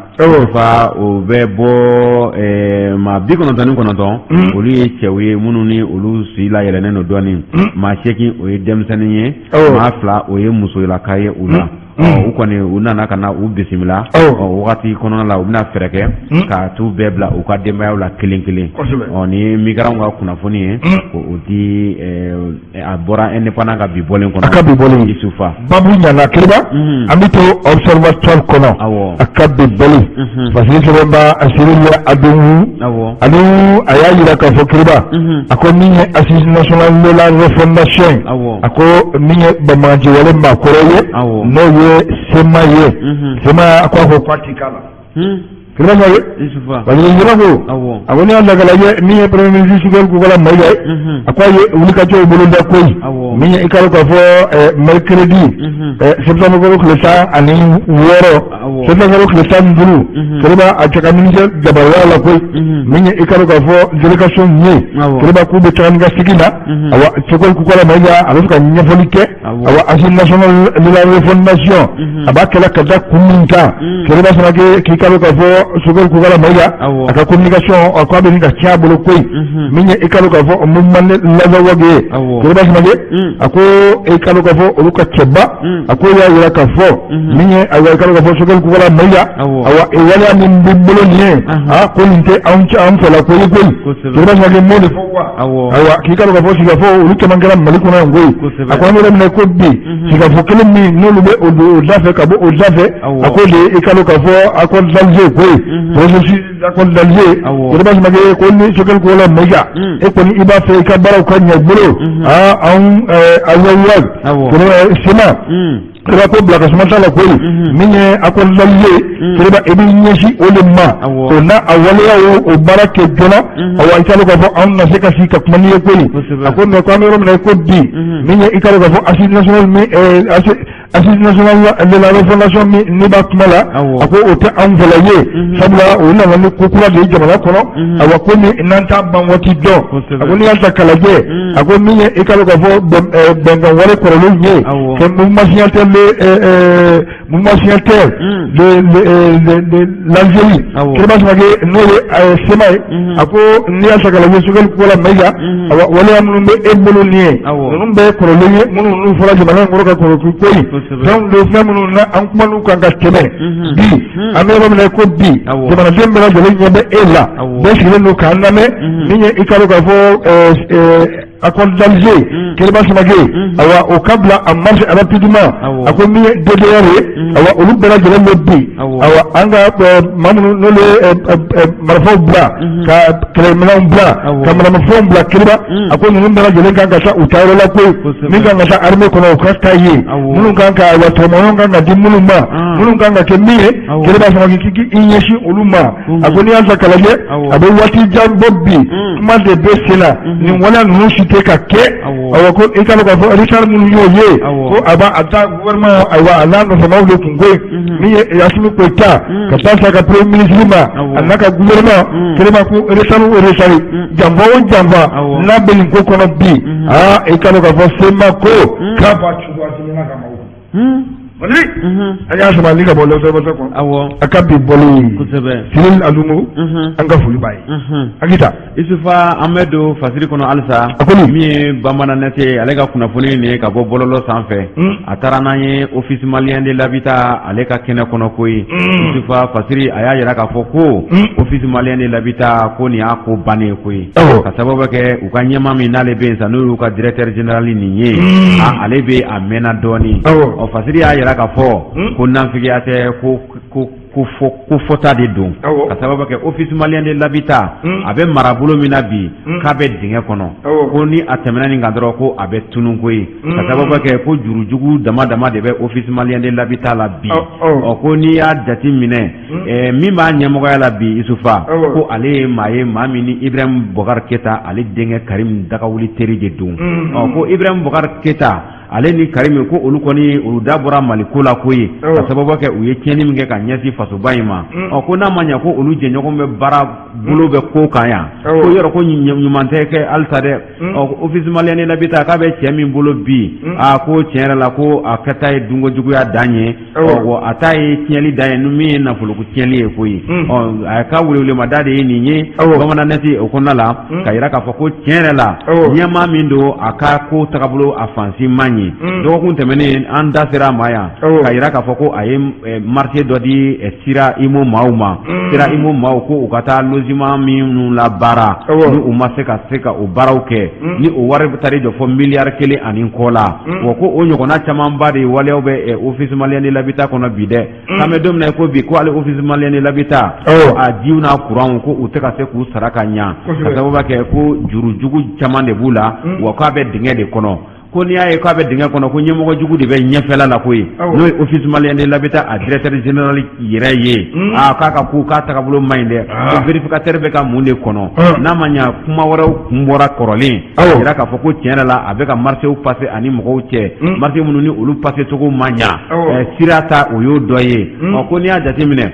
B: fa o bɛ bɔ maa 99, olu ye cɛw ye minnu ni olu si layɛlɛnnen don dɔɔnin, maa 8 o ye denmisɛnnin ye, maa 2 o ye musolaka ye u la. U kɔni u nana ka na u bisimila. Ɔ wagati kɔnɔna la, u bɛna fɛɛrɛ kɛ ka t'u bɛɛ bila u ka denbayaw la kelen kelen. Ɔ nin ye migrants ka kunnafoni ye ko o di, a bɔra Indépendant ka bi bɔlen kɔnɔ.
A: A ka bi bɔlen.
B: Isufa.
A: Babu ɲana, Kiriba. An bɛ to Observatoire kɔnɔ, a ka bi bɔlen, parce que sɛbɛnba Asiri Adomu ani a y'a jira k'a fɔ, Kiriba, a ko min ye assise nationale de la refondation, a ko min ye banbaganciwale maakɔrɔ ye, n'o ye ye CMA ye, CMA a ko a ko k'a ti k'a la. Kiriba Samake, parce que yɔrɔ ko a ko n'i y'a ta k'a lajɛ, min ye premier ministre Choguel Kokalla Maïga ye, a ko a ye wulikajɔw boloda koyi. Min ye i k'a dɔn k'a fɔ mercredi septembre kalo tile 16, septembre kalo tile 15, Kiriba a cɛ ka ministère jabaruya la koyi. Min ye i k'a dɔn k'a fɔ délégation ye, Kiriba k'u bɛ taga ni ka segin na. Awa, Choguel Kokalla Maïga a bɛ fɛ ka ɲɛfɔli kɛ. Awa, Assise nationale de la refondation, a b'a kɛla ka da kun min kan, Kiriba Samake, k'i k'a dɔn k'a fɔ Choguel Kokalla Maïga a ka communication, a ko a bɛ nin ka tiɲɛ a bolo koyi. Min ye i k'a dɔn k'a fɔ mouvement de l'Azawad ye, Kiriba Samake, a ko i k'a dɔn k'a fɔ olu ka cɛba, a ko y'a yira k'a fɔ min ye, ayiwa, i k'a dɔn k'a fɔ Choguel Kokalla Maïga, awa, waleya min b'i bolo nin ye, aa, ko nin tɛ anw cɛ anw fɛla ko ye koyi. Kiriba Samake m'o de fɔ wa. Ayiwa, k'i k'a dɔn k'a fɔ sigikafɔ olu caman kɛra Mali kɔnɔ yan koyi. A ko an bɛ yɔrɔ min na ko bi, sigikafɔ kelen min n'olu bɛ o don o da fɛ ka bɔ o da fɛ, a ko de i k'a dɔn k'a fɔ accord d'Alger koyi, processus d'accord d'Alger. Kiriba Samake ko ni Choguel Kokalla Maïga, e kɔni i b'a fɛ i ka baaraw ka ɲɛ i bolo, aa, anw Azawad, CMA, Kiriba ko bila ka suma t'a la koyi. Min ye accord d'Alger, Kiriba, i b'i ɲɛsin o de ma, o n'a a waleyaw o baara kɛ joona. Awa, i k'a dɔn k'a fɔ anw na se ka sigi ka kuma n'i ye koyi. A ko mais ko an bɛ yɔrɔ min na ko bi, min ye i k'a dɔn k'a fɔ assise nationale min, assise nationale de la refondation min n'i b'a kuma la, a ko o tɛ anw fɛla ye, sabula o nana ni ko kura de ye jamana kɔnɔ. Awa, ko ni n'an t'a ban waati dɔn. A ko n'i y'a ta k'a lajɛ, a ko min ye i k'a dɔn k'a fɔ bɛnkan wale kɔrɔlenw ye que mouvement signataire de l'Algérie, Kiriba Samake, n'o ye CMA ye, a ko n'i y'a ta k'a lajɛ, Choguel Kokalla Maïga, awa, waleya minnu bɛ e bolo nin ye, ninnu bɛɛ ye kɔrɔlen ye, minnu n'u fɔra jamana in kɔrɔ ka kɔrɔ koyi. Fɛnw don, fɛn minnu na an kuman'u kan ka tɛmɛ. Bi an bɛ yɔrɔ min na ko bi, jamanaden bɛɛ lajɛlen ɲɛ bɛ e la, bɛɛ sigilen don k'an lamɛn. Min ye i k'a dɔn k'a fɔ accord d'Alger, Kiriba Samake, awa, o ka bila en marche rapidement. A ko min ye DDR ye, awa, olu bɛɛ lajɛlen bɛ bi. Awa, an ka maa minnu n'olu ye marifaw bila, ka kɛlɛminɛnw bila, ka maramafɛnw bila, Kiriba, a ko ninnu bɛɛ lajɛlen kan ka taa u taayɔrɔ la koyi. Min kan ka taa armée kɔnɔ, o ka taa yen. Minnu kan ka, ayiwa, tɔrɔmɔɲɔgɔn kan ka di minnu ma, minnu kan ka kɛ min ye, Kiriba Samake, k'i i ɲɛsin olu ma. A ko n'i y'a ta k'a lajɛ, a bɛ waati jan bɔ bi, kuma de bɛ sen na, nin waleya ninnu si tɛ ka kɛ. Awa, ko i k'a dɔn k'a fɔ retard minnu y'o ye, ko a b'a a taa gouvernement, ayiwa, a n'a nɔfɛmaw de kun koyi. Min ye Assimi Goïta ka taa sa ka premier ministre ma, a n'a ka gouvernement, Kiriba, ko retard o retard, janfa o janfa n'a bɛ nin ko kɔnɔ bi, aa, i k'a dɔn k'a fɔ CMA ko k'a b'a cogo Assimi n'a ka maaw. Mali, an y'a sɔrɔ ani ka bɔ l'Observateur kɔnɔ a ka bi bɔlen. Cyril Adoumou, an ka foli b'a ye. Akita.
B: Isufa, an bɛ don fasiri kɔnɔ halisa.
A: A ko
B: min ye Bamanan Net ye, ale ka kunnafoni nin ye ka bɔ bɔlɔlɔ sanfɛ. A taara n'an ye Office malien de l'habitat ale ka kɛnɛ kɔnɔ koyi. Isufa, fasiri a y'a yira k'a fɔ ko Office malien de l'habitat ko nin y'a ko bannen ye koyi, ka sababu kɛ u ka ɲɛmaa min n'ale bɛ yen sa, n'o y'u ka directeur général nin ye, ale bɛ a mɛnna dɔɔnin. Ɔ, fasiri y'a yira k'a fɔ ko nanfigiya tɛ, ko ko ko fɔ ko fɔta de don, ka sababu kɛ Office malien de l'habitat a bɛ marabolo min na bi, k'a bɛ dingɛ kɔnɔ, ko ni a tɛmɛna nin kan dɔrɔn, ko a bɛ tunun koyi, ka sababu kɛ ko jurujugu dama dama de bɛ Office malien de l'habitat la bi. Ɔ, ko n'i y'a jate minɛ, min b'a ɲɛmɔgɔya la bi, Isufa, ko ale ye maa ye, maa min ni Ibrahim Boubacar Keïta ale denkɛ Karim Dagawuli teri de don. Ɔ, ko Ibrahim Boubacar Keïta ale ni Karim, ko olu kɔni olu da bɔra Mali ko la koyi, ka sababu kɛ u ye tiɲɛni min kɛ ka ɲɛsin fasoba in ma. Ɔ, ko n'a ma ɲɛ ko olu jɛɲɔgɔn bɛ baara bolo bɛ ko kan yan, ko yɔrɔ ko ɲuman tɛ kɛ halisa dɛ. Ɔ, Office malien de l'habitat k'a bɛ cɛ min bolo bi, aa, ko tiɲɛ yɛrɛ la, ko a kɛta ye dunko juguya dan ye, ɔ, a ta ye tiɲɛli dan ye, ni min ye nafoloko tiɲɛli ye koyi. Ɔ, a ka welewelemada de ye nin ye Bamanan Net o kɔnɔna la, ka yira k'a fɔ ko tiɲɛ yɛrɛ la, ɲɛmaa min don, a ka ko tagabolo a fansi man ɲi. Dɔgɔkun tɛmɛnen, an da sera a ma yan ka yira k'a fɔ ko a ye marché dɔ di Sira Imo maaw ma. Sira Imo maaw ko u ka taa logement minnu la baara, ni u ma se ka se ka o baaraw kɛ, ni o wari taara jɔ fɔ miliyari 1 ani kɔ la. Wa ko o ɲɔgɔnna camanba de waleyaw bɛ Office malien de l'habitat kɔnɔ bi dɛ. K'an bɛ don min na ko bi, ko ale Office malien de l'habitat, a jiw n'a kuranw, ko u tɛ ka se k'u sara ka ɲa, ka sababu kɛ ko jurujugu caman de b'u la, wa k'a bɛ dingɛ de kɔnɔ. Ko n'i y'a ye k'a bɛ dingɛ kɔnɔ, ko ɲɛmɔgɔ jugu de bɛ ɲɛfɛla la koyi, n'o ye Office malien de l'habitat a directeur général yɛrɛ ye. Aa, k'a ka ko k'a tagabolo man ɲi dɛ. Ko vérificateur bɛ ka mun de kɔnɔ? N'a ma ɲa kuma wɛrɛw kun bɔra kɔrɔlen, a jira k'a fɔ ko tiɲɛ yɛrɛ la, a bɛ ka marchéw passer ani mɔgɔw cɛ, marché minnu ni olu passer cogo ma ɲa. Sira ta, o y'o dɔ ye. Ɔ, ko n'i y'a jateminɛ,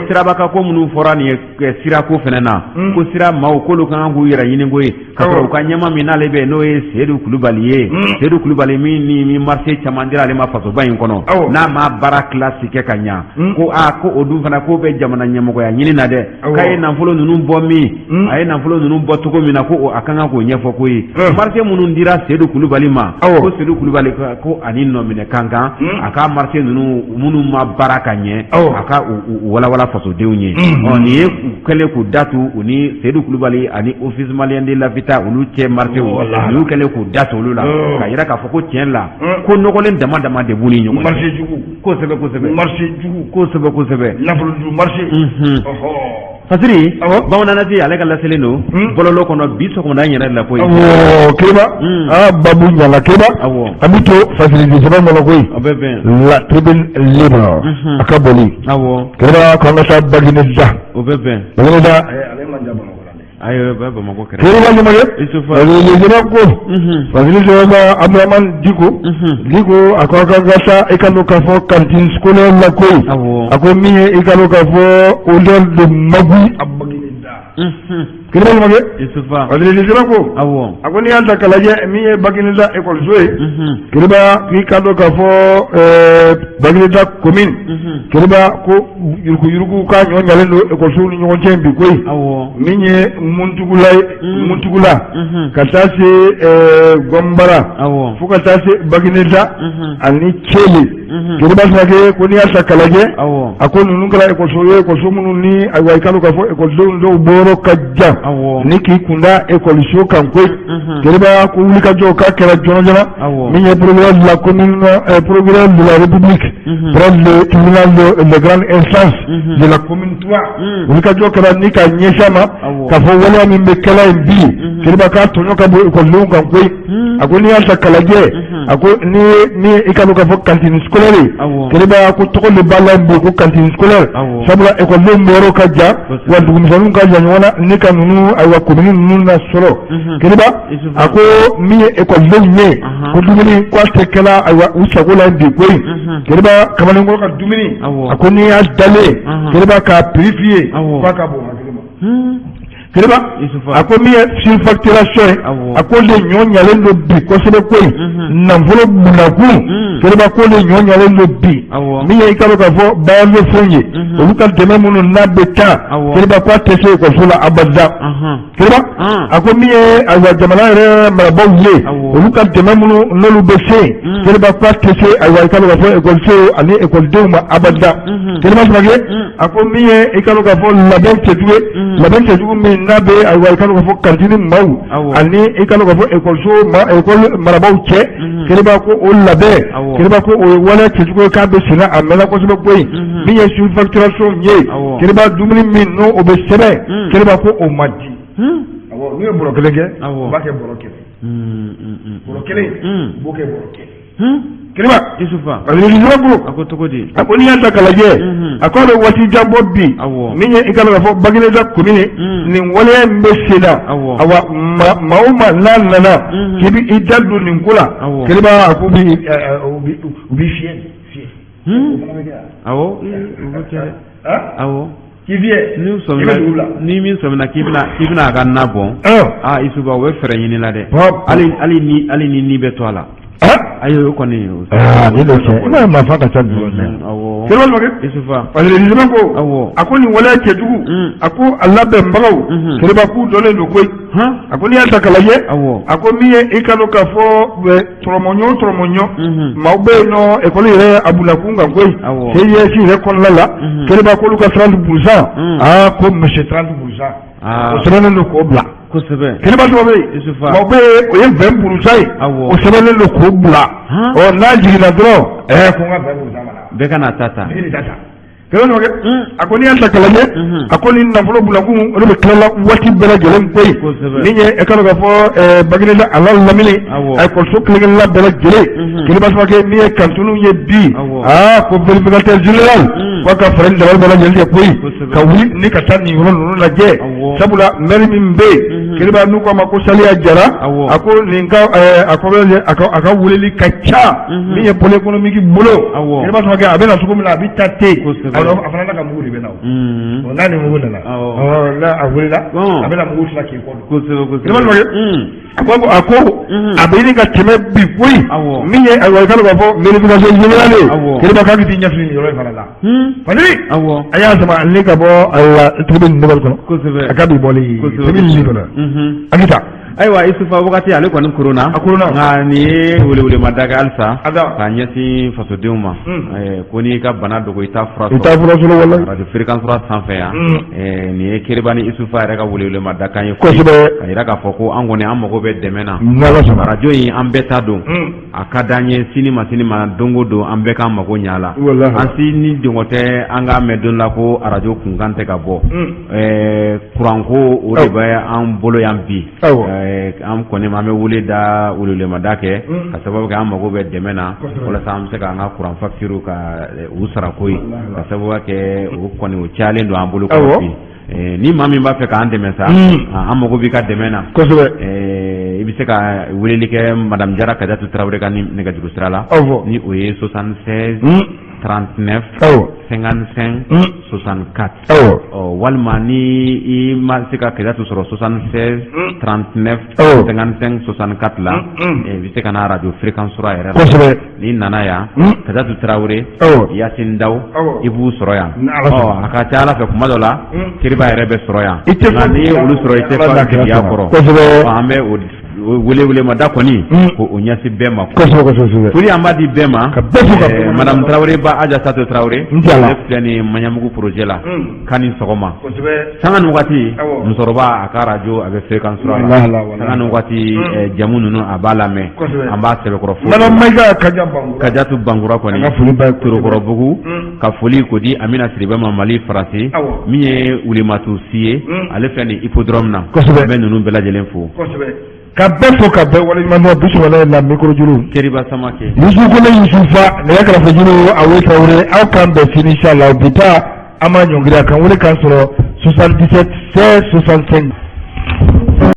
B: siraba ka ko minnu fɔra nin ye, sirako fana na, ko sira maaw k'olu ka kan k'u yɛrɛ ɲini koyi, ka sɔrɔ u ka ɲɛma min n'ale bɛ, n'o ye Seyidu Kulubali ye, Seyidu Kulubali min ni min marché caman dira ale ma fasoba in kɔnɔ, n'a ma baara kilasi kɛ ka ɲa, ko aa, ko o dun fana k'o bɛ jamana ɲɛmɔgɔya ɲini na dɛ. K'a ye nafolo ninnu bɔ min, a ye nafolo ninnu bɔ cogo min na, ko a ka kan k'o ɲɛfɔ ko ye marché minnu dira Seyidu Kulubali ma, ko Seyidu Kulubali ko ani nɔminɛ kan kan a ka marché ninnu minnu ma baara ka ɲɛ, a ka u walawala fasodenw ye. Ɔ, nin ye u kɛlen k'u datu u ni Seyidu Kulubali ani Office malien de l'habitat olu cɛ marché, olu kɛlen k'u datu olu la, ka yira k'a fɔ ko tiɲɛ la, ko nɔgɔlen dama dama de b'u ni ɲɔgɔn cɛ.
A: Marché jugu.
B: Kosɛbɛ, kosɛbɛ.
A: Marché jugu.
B: Kosɛbɛ, kosɛbɛ.
A: Nafolo jugu marché.
B: Fasiri Bamananati, ale ka laselen don bɔlɔlɔ kɔnɔ bi sɔgɔmada in yɛrɛ la koyi.
A: Awɔ, Keba, aa, babu ɲana Keba. An bɛ to Fasiri sɛbɛn kɔnɔ koyi.
B: O bɛ bɛn.
A: La Tribune Libre, a ka boli. Keba, k'an ka taa Bagineda.
B: O bɛ bɛn.
A: Bagineda, ale man jan Bamakɔ la dɛ.
B: Ayi, o bɛ Bamakɔ kɛrɛfɛ.
A: Keba Ɲamakɛ.
B: Isufa.
A: Fasiri sɛbɛn ko, Fasiri sɛbɛn, Abdramane Diko Diko, a ko a ka taa i ka dɔn k'a fɔ cantine scolaire la koyi. A ko min ye i ka dɔn k'a fɔ odeur de magouille a Bagineda. Keba Ɲamakɛ.
B: Isufa.
A: Fasiri sɛbɛn ko, a ko n'i y'a ta k'a lajɛ, min ye Bagineda ekɔliso ye, Keba, k'i ka dɔn k'a fɔ Bagineda commune, Keba, ko yuruguyurugu k'a ɲɔ ɲalen don ekɔlisow ni ɲɔgɔn cɛ bi koyi. Min ye Muntugula ye, Muntugula ka taa se Gɔnbara, fo ka taa se Bagineda ani Cele. Keba Sake, ko n'i y'a ta k'a lajɛ, a ko ninnu kɛra ekɔliso ye, ekɔliso minnu ni ayiwa i ka dɔn k'a fɔ ekɔlidenw dɔw bɔyɔrɔ ka jan ni k'i kunda ekɔliso kan koyi. Keba, ko wulikajɔ k'a kɛra joona joona. Min ye procureur de la commune, procureur de la République près le tribunal de grande instance de la commune 3, wulikajɔ kɛra ni ka ɲɛsin a ma k'a fɔ waleya min bɛ kɛla yen bi, Keba, k'a tɔɲɔ ka bon ekɔlidenw kan koyi. A ko n'i y'a ta k'a lajɛ, a ko ni i ka dɔn k'a fɔ cantine scolaire ye, Keba, ko tɔgɔ de b'a la yen bi ko cantine scolaire, sabula ekɔlidenw bɔyɔrɔ ka jan wa dugumisɛnninw ka jan ɲɔgɔn na ni ka ninnu ayiwa commune ninnu na sɔrɔ. Keba, a ko min ye ekɔlidenw ye, ko dumuni ko a tɛ kɛla ayiwa u sago la yen bi koyi. Keba, kamalenkɔrɔ ka dumuni, a ko n'i y'a dalen, Keba, k'a prix f'i ye, k'a ka bon hakili ma. Keba, a ko min ye surfacturation ye, a ko de ɲɔ ɲalen don bi kosɛbɛ koyi. Nafolo bunakun, Keba, ko de ɲɔ ɲalen don bi. Min ye i ka dɔn k'a fɔ bailleurs de fonds ye, olu ka dɛmɛ minnu n'a bɛ taa, Keba, ko a tɛ se ekɔliso la abada. Keba, a ko min ye ayiwa jamana yɛrɛ marabaaw ye, olu ka dɛmɛ minnu n'olu bɛ se, Keba, ko a tɛ se ayiwa i ka dɔn k'a fɔ ekɔliso ani ekɔlidenw ma abada. Keba Sake, a ko min ye i ka dɔn k'a fɔ labɛn cɛjugu ye, labɛn cɛjugu min n'a bɛ ayiwa i ka dɔn k'a fɔ cantine maaw ani i ka dɔn k'a fɔ ekɔliso ma ekɔli marabaaw cɛ, Keba, ko o labɛn, Keba, ko o ye waleya cɛjugu ye k'a bɛ senna a mɛnna kosɛbɛ koyi. Min ye surfacturation ye, Keba, dumuni min n'o o bɛ sɛbɛn, Keba, ko o ma di. Awɔ, n'u ye bɔrɔ kelen kɛ, u b'a kɛ bɔrɔ 100, bɔrɔ kelen, u b'o kɛ bɔrɔ 100. Keba.
B: Isufa.
A: Ko
B: a ko cogo di?
A: A ko n'i y'a ta k'a lajɛ, a ko a bɛ waati jan bɔ bi. Min ye i ka dɔn k'a fɔ Bagineda commune, nin waleya in bɛ sen na. Awa, maa o maa n'a nana k'i bɛ i da don nin ko la, Keba, a ko u b'i fiyɛ fiyɛ.
B: Awɔ, o bɛ kɛ dɛ. Awɔ.
A: K'i fiyɛ.
B: N'u sɔmina, ni min sɔmina k'i bɛna a ka na bɔn, aa, Isuba, u bɛ fɛɛrɛ ɲini la dɛ. Hali ni bɛ to a la. Ayi, o kɔni.
A: Aa, nin de cɛ, i m'a ye marifa ka ca dugu kɔnɔ. Keba Sake.
B: Isufa.
A: Parce que nin ko, a ko nin waleya cɛjugu, a ko a labɛnbagaw, Keba, k'u dɔnnen don koyi. A ko n'i y'a ta k'a lajɛ, a ko min ye i ka dɔn k'a fɔ tɔrɔmɔɲɔ tɔrɔmɔɲɔ maaw bɛ yen nɔ ekɔli yɛrɛ a bunakun kan koyi, CIS yɛrɛ kɔnɔna la, Keba, k'olu ka 30%, aa, ko monsieur 30%, o sɛbɛnnen don k'o bila.
B: Kosɛbɛ.
A: Keba dɔ bɛ yen, maaw bɛ yen, o ye 20% ye, o sɛbɛnnen don k'o bila. Ɔ, n'a jiginna dɔrɔn, ko n ka 20% mana.
B: Bɛɛ ka n'a ta ta.
A: Bɛɛ ta ta. Kɛlɛ a ko n'i y'a ta k'a lajɛ a ko ni nafolo bulakun olu bɛ tilala waati bɛɛ lajɛlen koyi min ye e ka dɔn k'a fɔ Bagineda a n'a lamini a ekɔliso kelen-kelenna bɛɛ lajɛlen Kiriba Samakɛ min ye kantiniw ye bi aa ko vérificateur général k'a ka fɛɛrɛ ni dabali bɛɛ lajɛlen kɛ koyi ka wuli ni ka taa nin yɔrɔ ninnu lajɛ sabula maire min bɛ yen Kiriba n'u k'a ma ko Saliya Jara a ko nin ka a a ka weleli ka ca min ye pôle économique bolo Kiriba Samakɛ a bɛ na cogo min na a bɛ taa ten a fana n'a ka mugu de bɛ na o n'a ni mugu nana n'a a wulila a bɛna mugu tila k'i kɔ don Kiriba Samakɛ a ko a ko a bɛ ɲini ka tɛmɛ bi koyi min ye ayiwa i ka dɔn k'a fɔ vérification générale ye Kiriba k'a bɛ t'i ɲɛfili nin yɔrɔ in fana la Fadili a y'a sama ni ka bɔ ayiwa Tribune Nouvelle kɔnɔ a ka bi bɔli Tribune Nouvelle an bɛ taa.
B: Ayiwa Isufa wagati ale kɔni koronna
A: a koronna
B: nka nin ye welewelemada kɛ halisa k'a ɲɛsin fasodenw ma ko n'i ka bana dogo i t'a fura
A: sɔrɔ i t'a fura sɔrɔ walayi
B: radio Fréquence 3 sanfɛ yan nin ye Keriba ni Isufa yɛrɛ ka welewelemada kan ye
A: kosɛbɛ
B: ka jira k'a fɔ ko an kɔni an mago bɛ dɛmɛ na
A: n'Ala sɔnna
B: radio in an bɛɛ ta don a ka d'an ye sini ma sini ma don o don an bɛɛ k'an mago ɲɛ a la an si ni dungɔ tɛ an k'a mɛn don la ko arajo kunkan tɛ ka bɔ kuranko o de bɛ an bolo yan bi an kɔni an bɛ wele da welewelemada kɛ ka sababu kɛ an mago bɛ dɛmɛ na walasa an bɛ se k'an ka kuran facture ka u sara ko ye ka sababu kɛ o kɔni o cayalen don an bolo bi ni maa min b'a fɛ k'an dɛmɛ sa an mago b'i ka dɛmɛ na
A: kosɛbɛ
B: i bɛ se ka weleli kɛ madame Jara Kajatu Tarawele ka nɛgɛjuru sira la ni o ye 76 39 55 64 walima ni i ma se ka Kajatu sɔrɔ 76 39 55 64 la i bɛ se ka na radio Fréquence 3 yɛrɛ
A: la
B: n'i nana yan Kajatu Tarawele Yasin Daw i b'u sɔrɔ yan a ka ca Ala fɛ kuma dɔ la Keriba yɛrɛ bɛ sɔrɔ yan nka n'i ye olu sɔrɔ i tɛ fa jigiya kɔrɔ an bɛ welewelemada kɔni ko o ɲɛsin bɛɛ ma
A: kosɛbɛ
B: foli an b'a di bɛɛ ma
A: ka bɛɛ fo ka
B: madame Tarawele ba Aja Sato Tarawele ale filɛ nin Maɲanbugu projet la k'a ni sɔgɔma sanga ni waati musokɔrɔba a ka arajo a bɛ Fréquence 3 la sanga ni waati jamu ninnu a b'a lamɛn an b'a sɛbɛkɔrɔ
A: fo madame Mayiga
B: Kajatu Bankura kɔni Torokɔrɔbugu ka foli k'o di Amina Siribe ma Mali Faransi min ye Wulematu Si ye ale filɛ nin hippodrome na an bɛ ninnu bɛɛ lajɛlen fo
A: ka bɛɛ fo ka bɛɛ waleɲuman dɔn bi sɔgɔmada in na micro juru
B: Keriba Samakɛ
A: Yusufu Kone Yusufa nɛgɛ kɛrɛfɛ juru Awe Tarawele aw k'an bɛn sini inchallah bi ta an b'a ɲɔngiri a kan wele k'an sɔrɔ 77 16 65.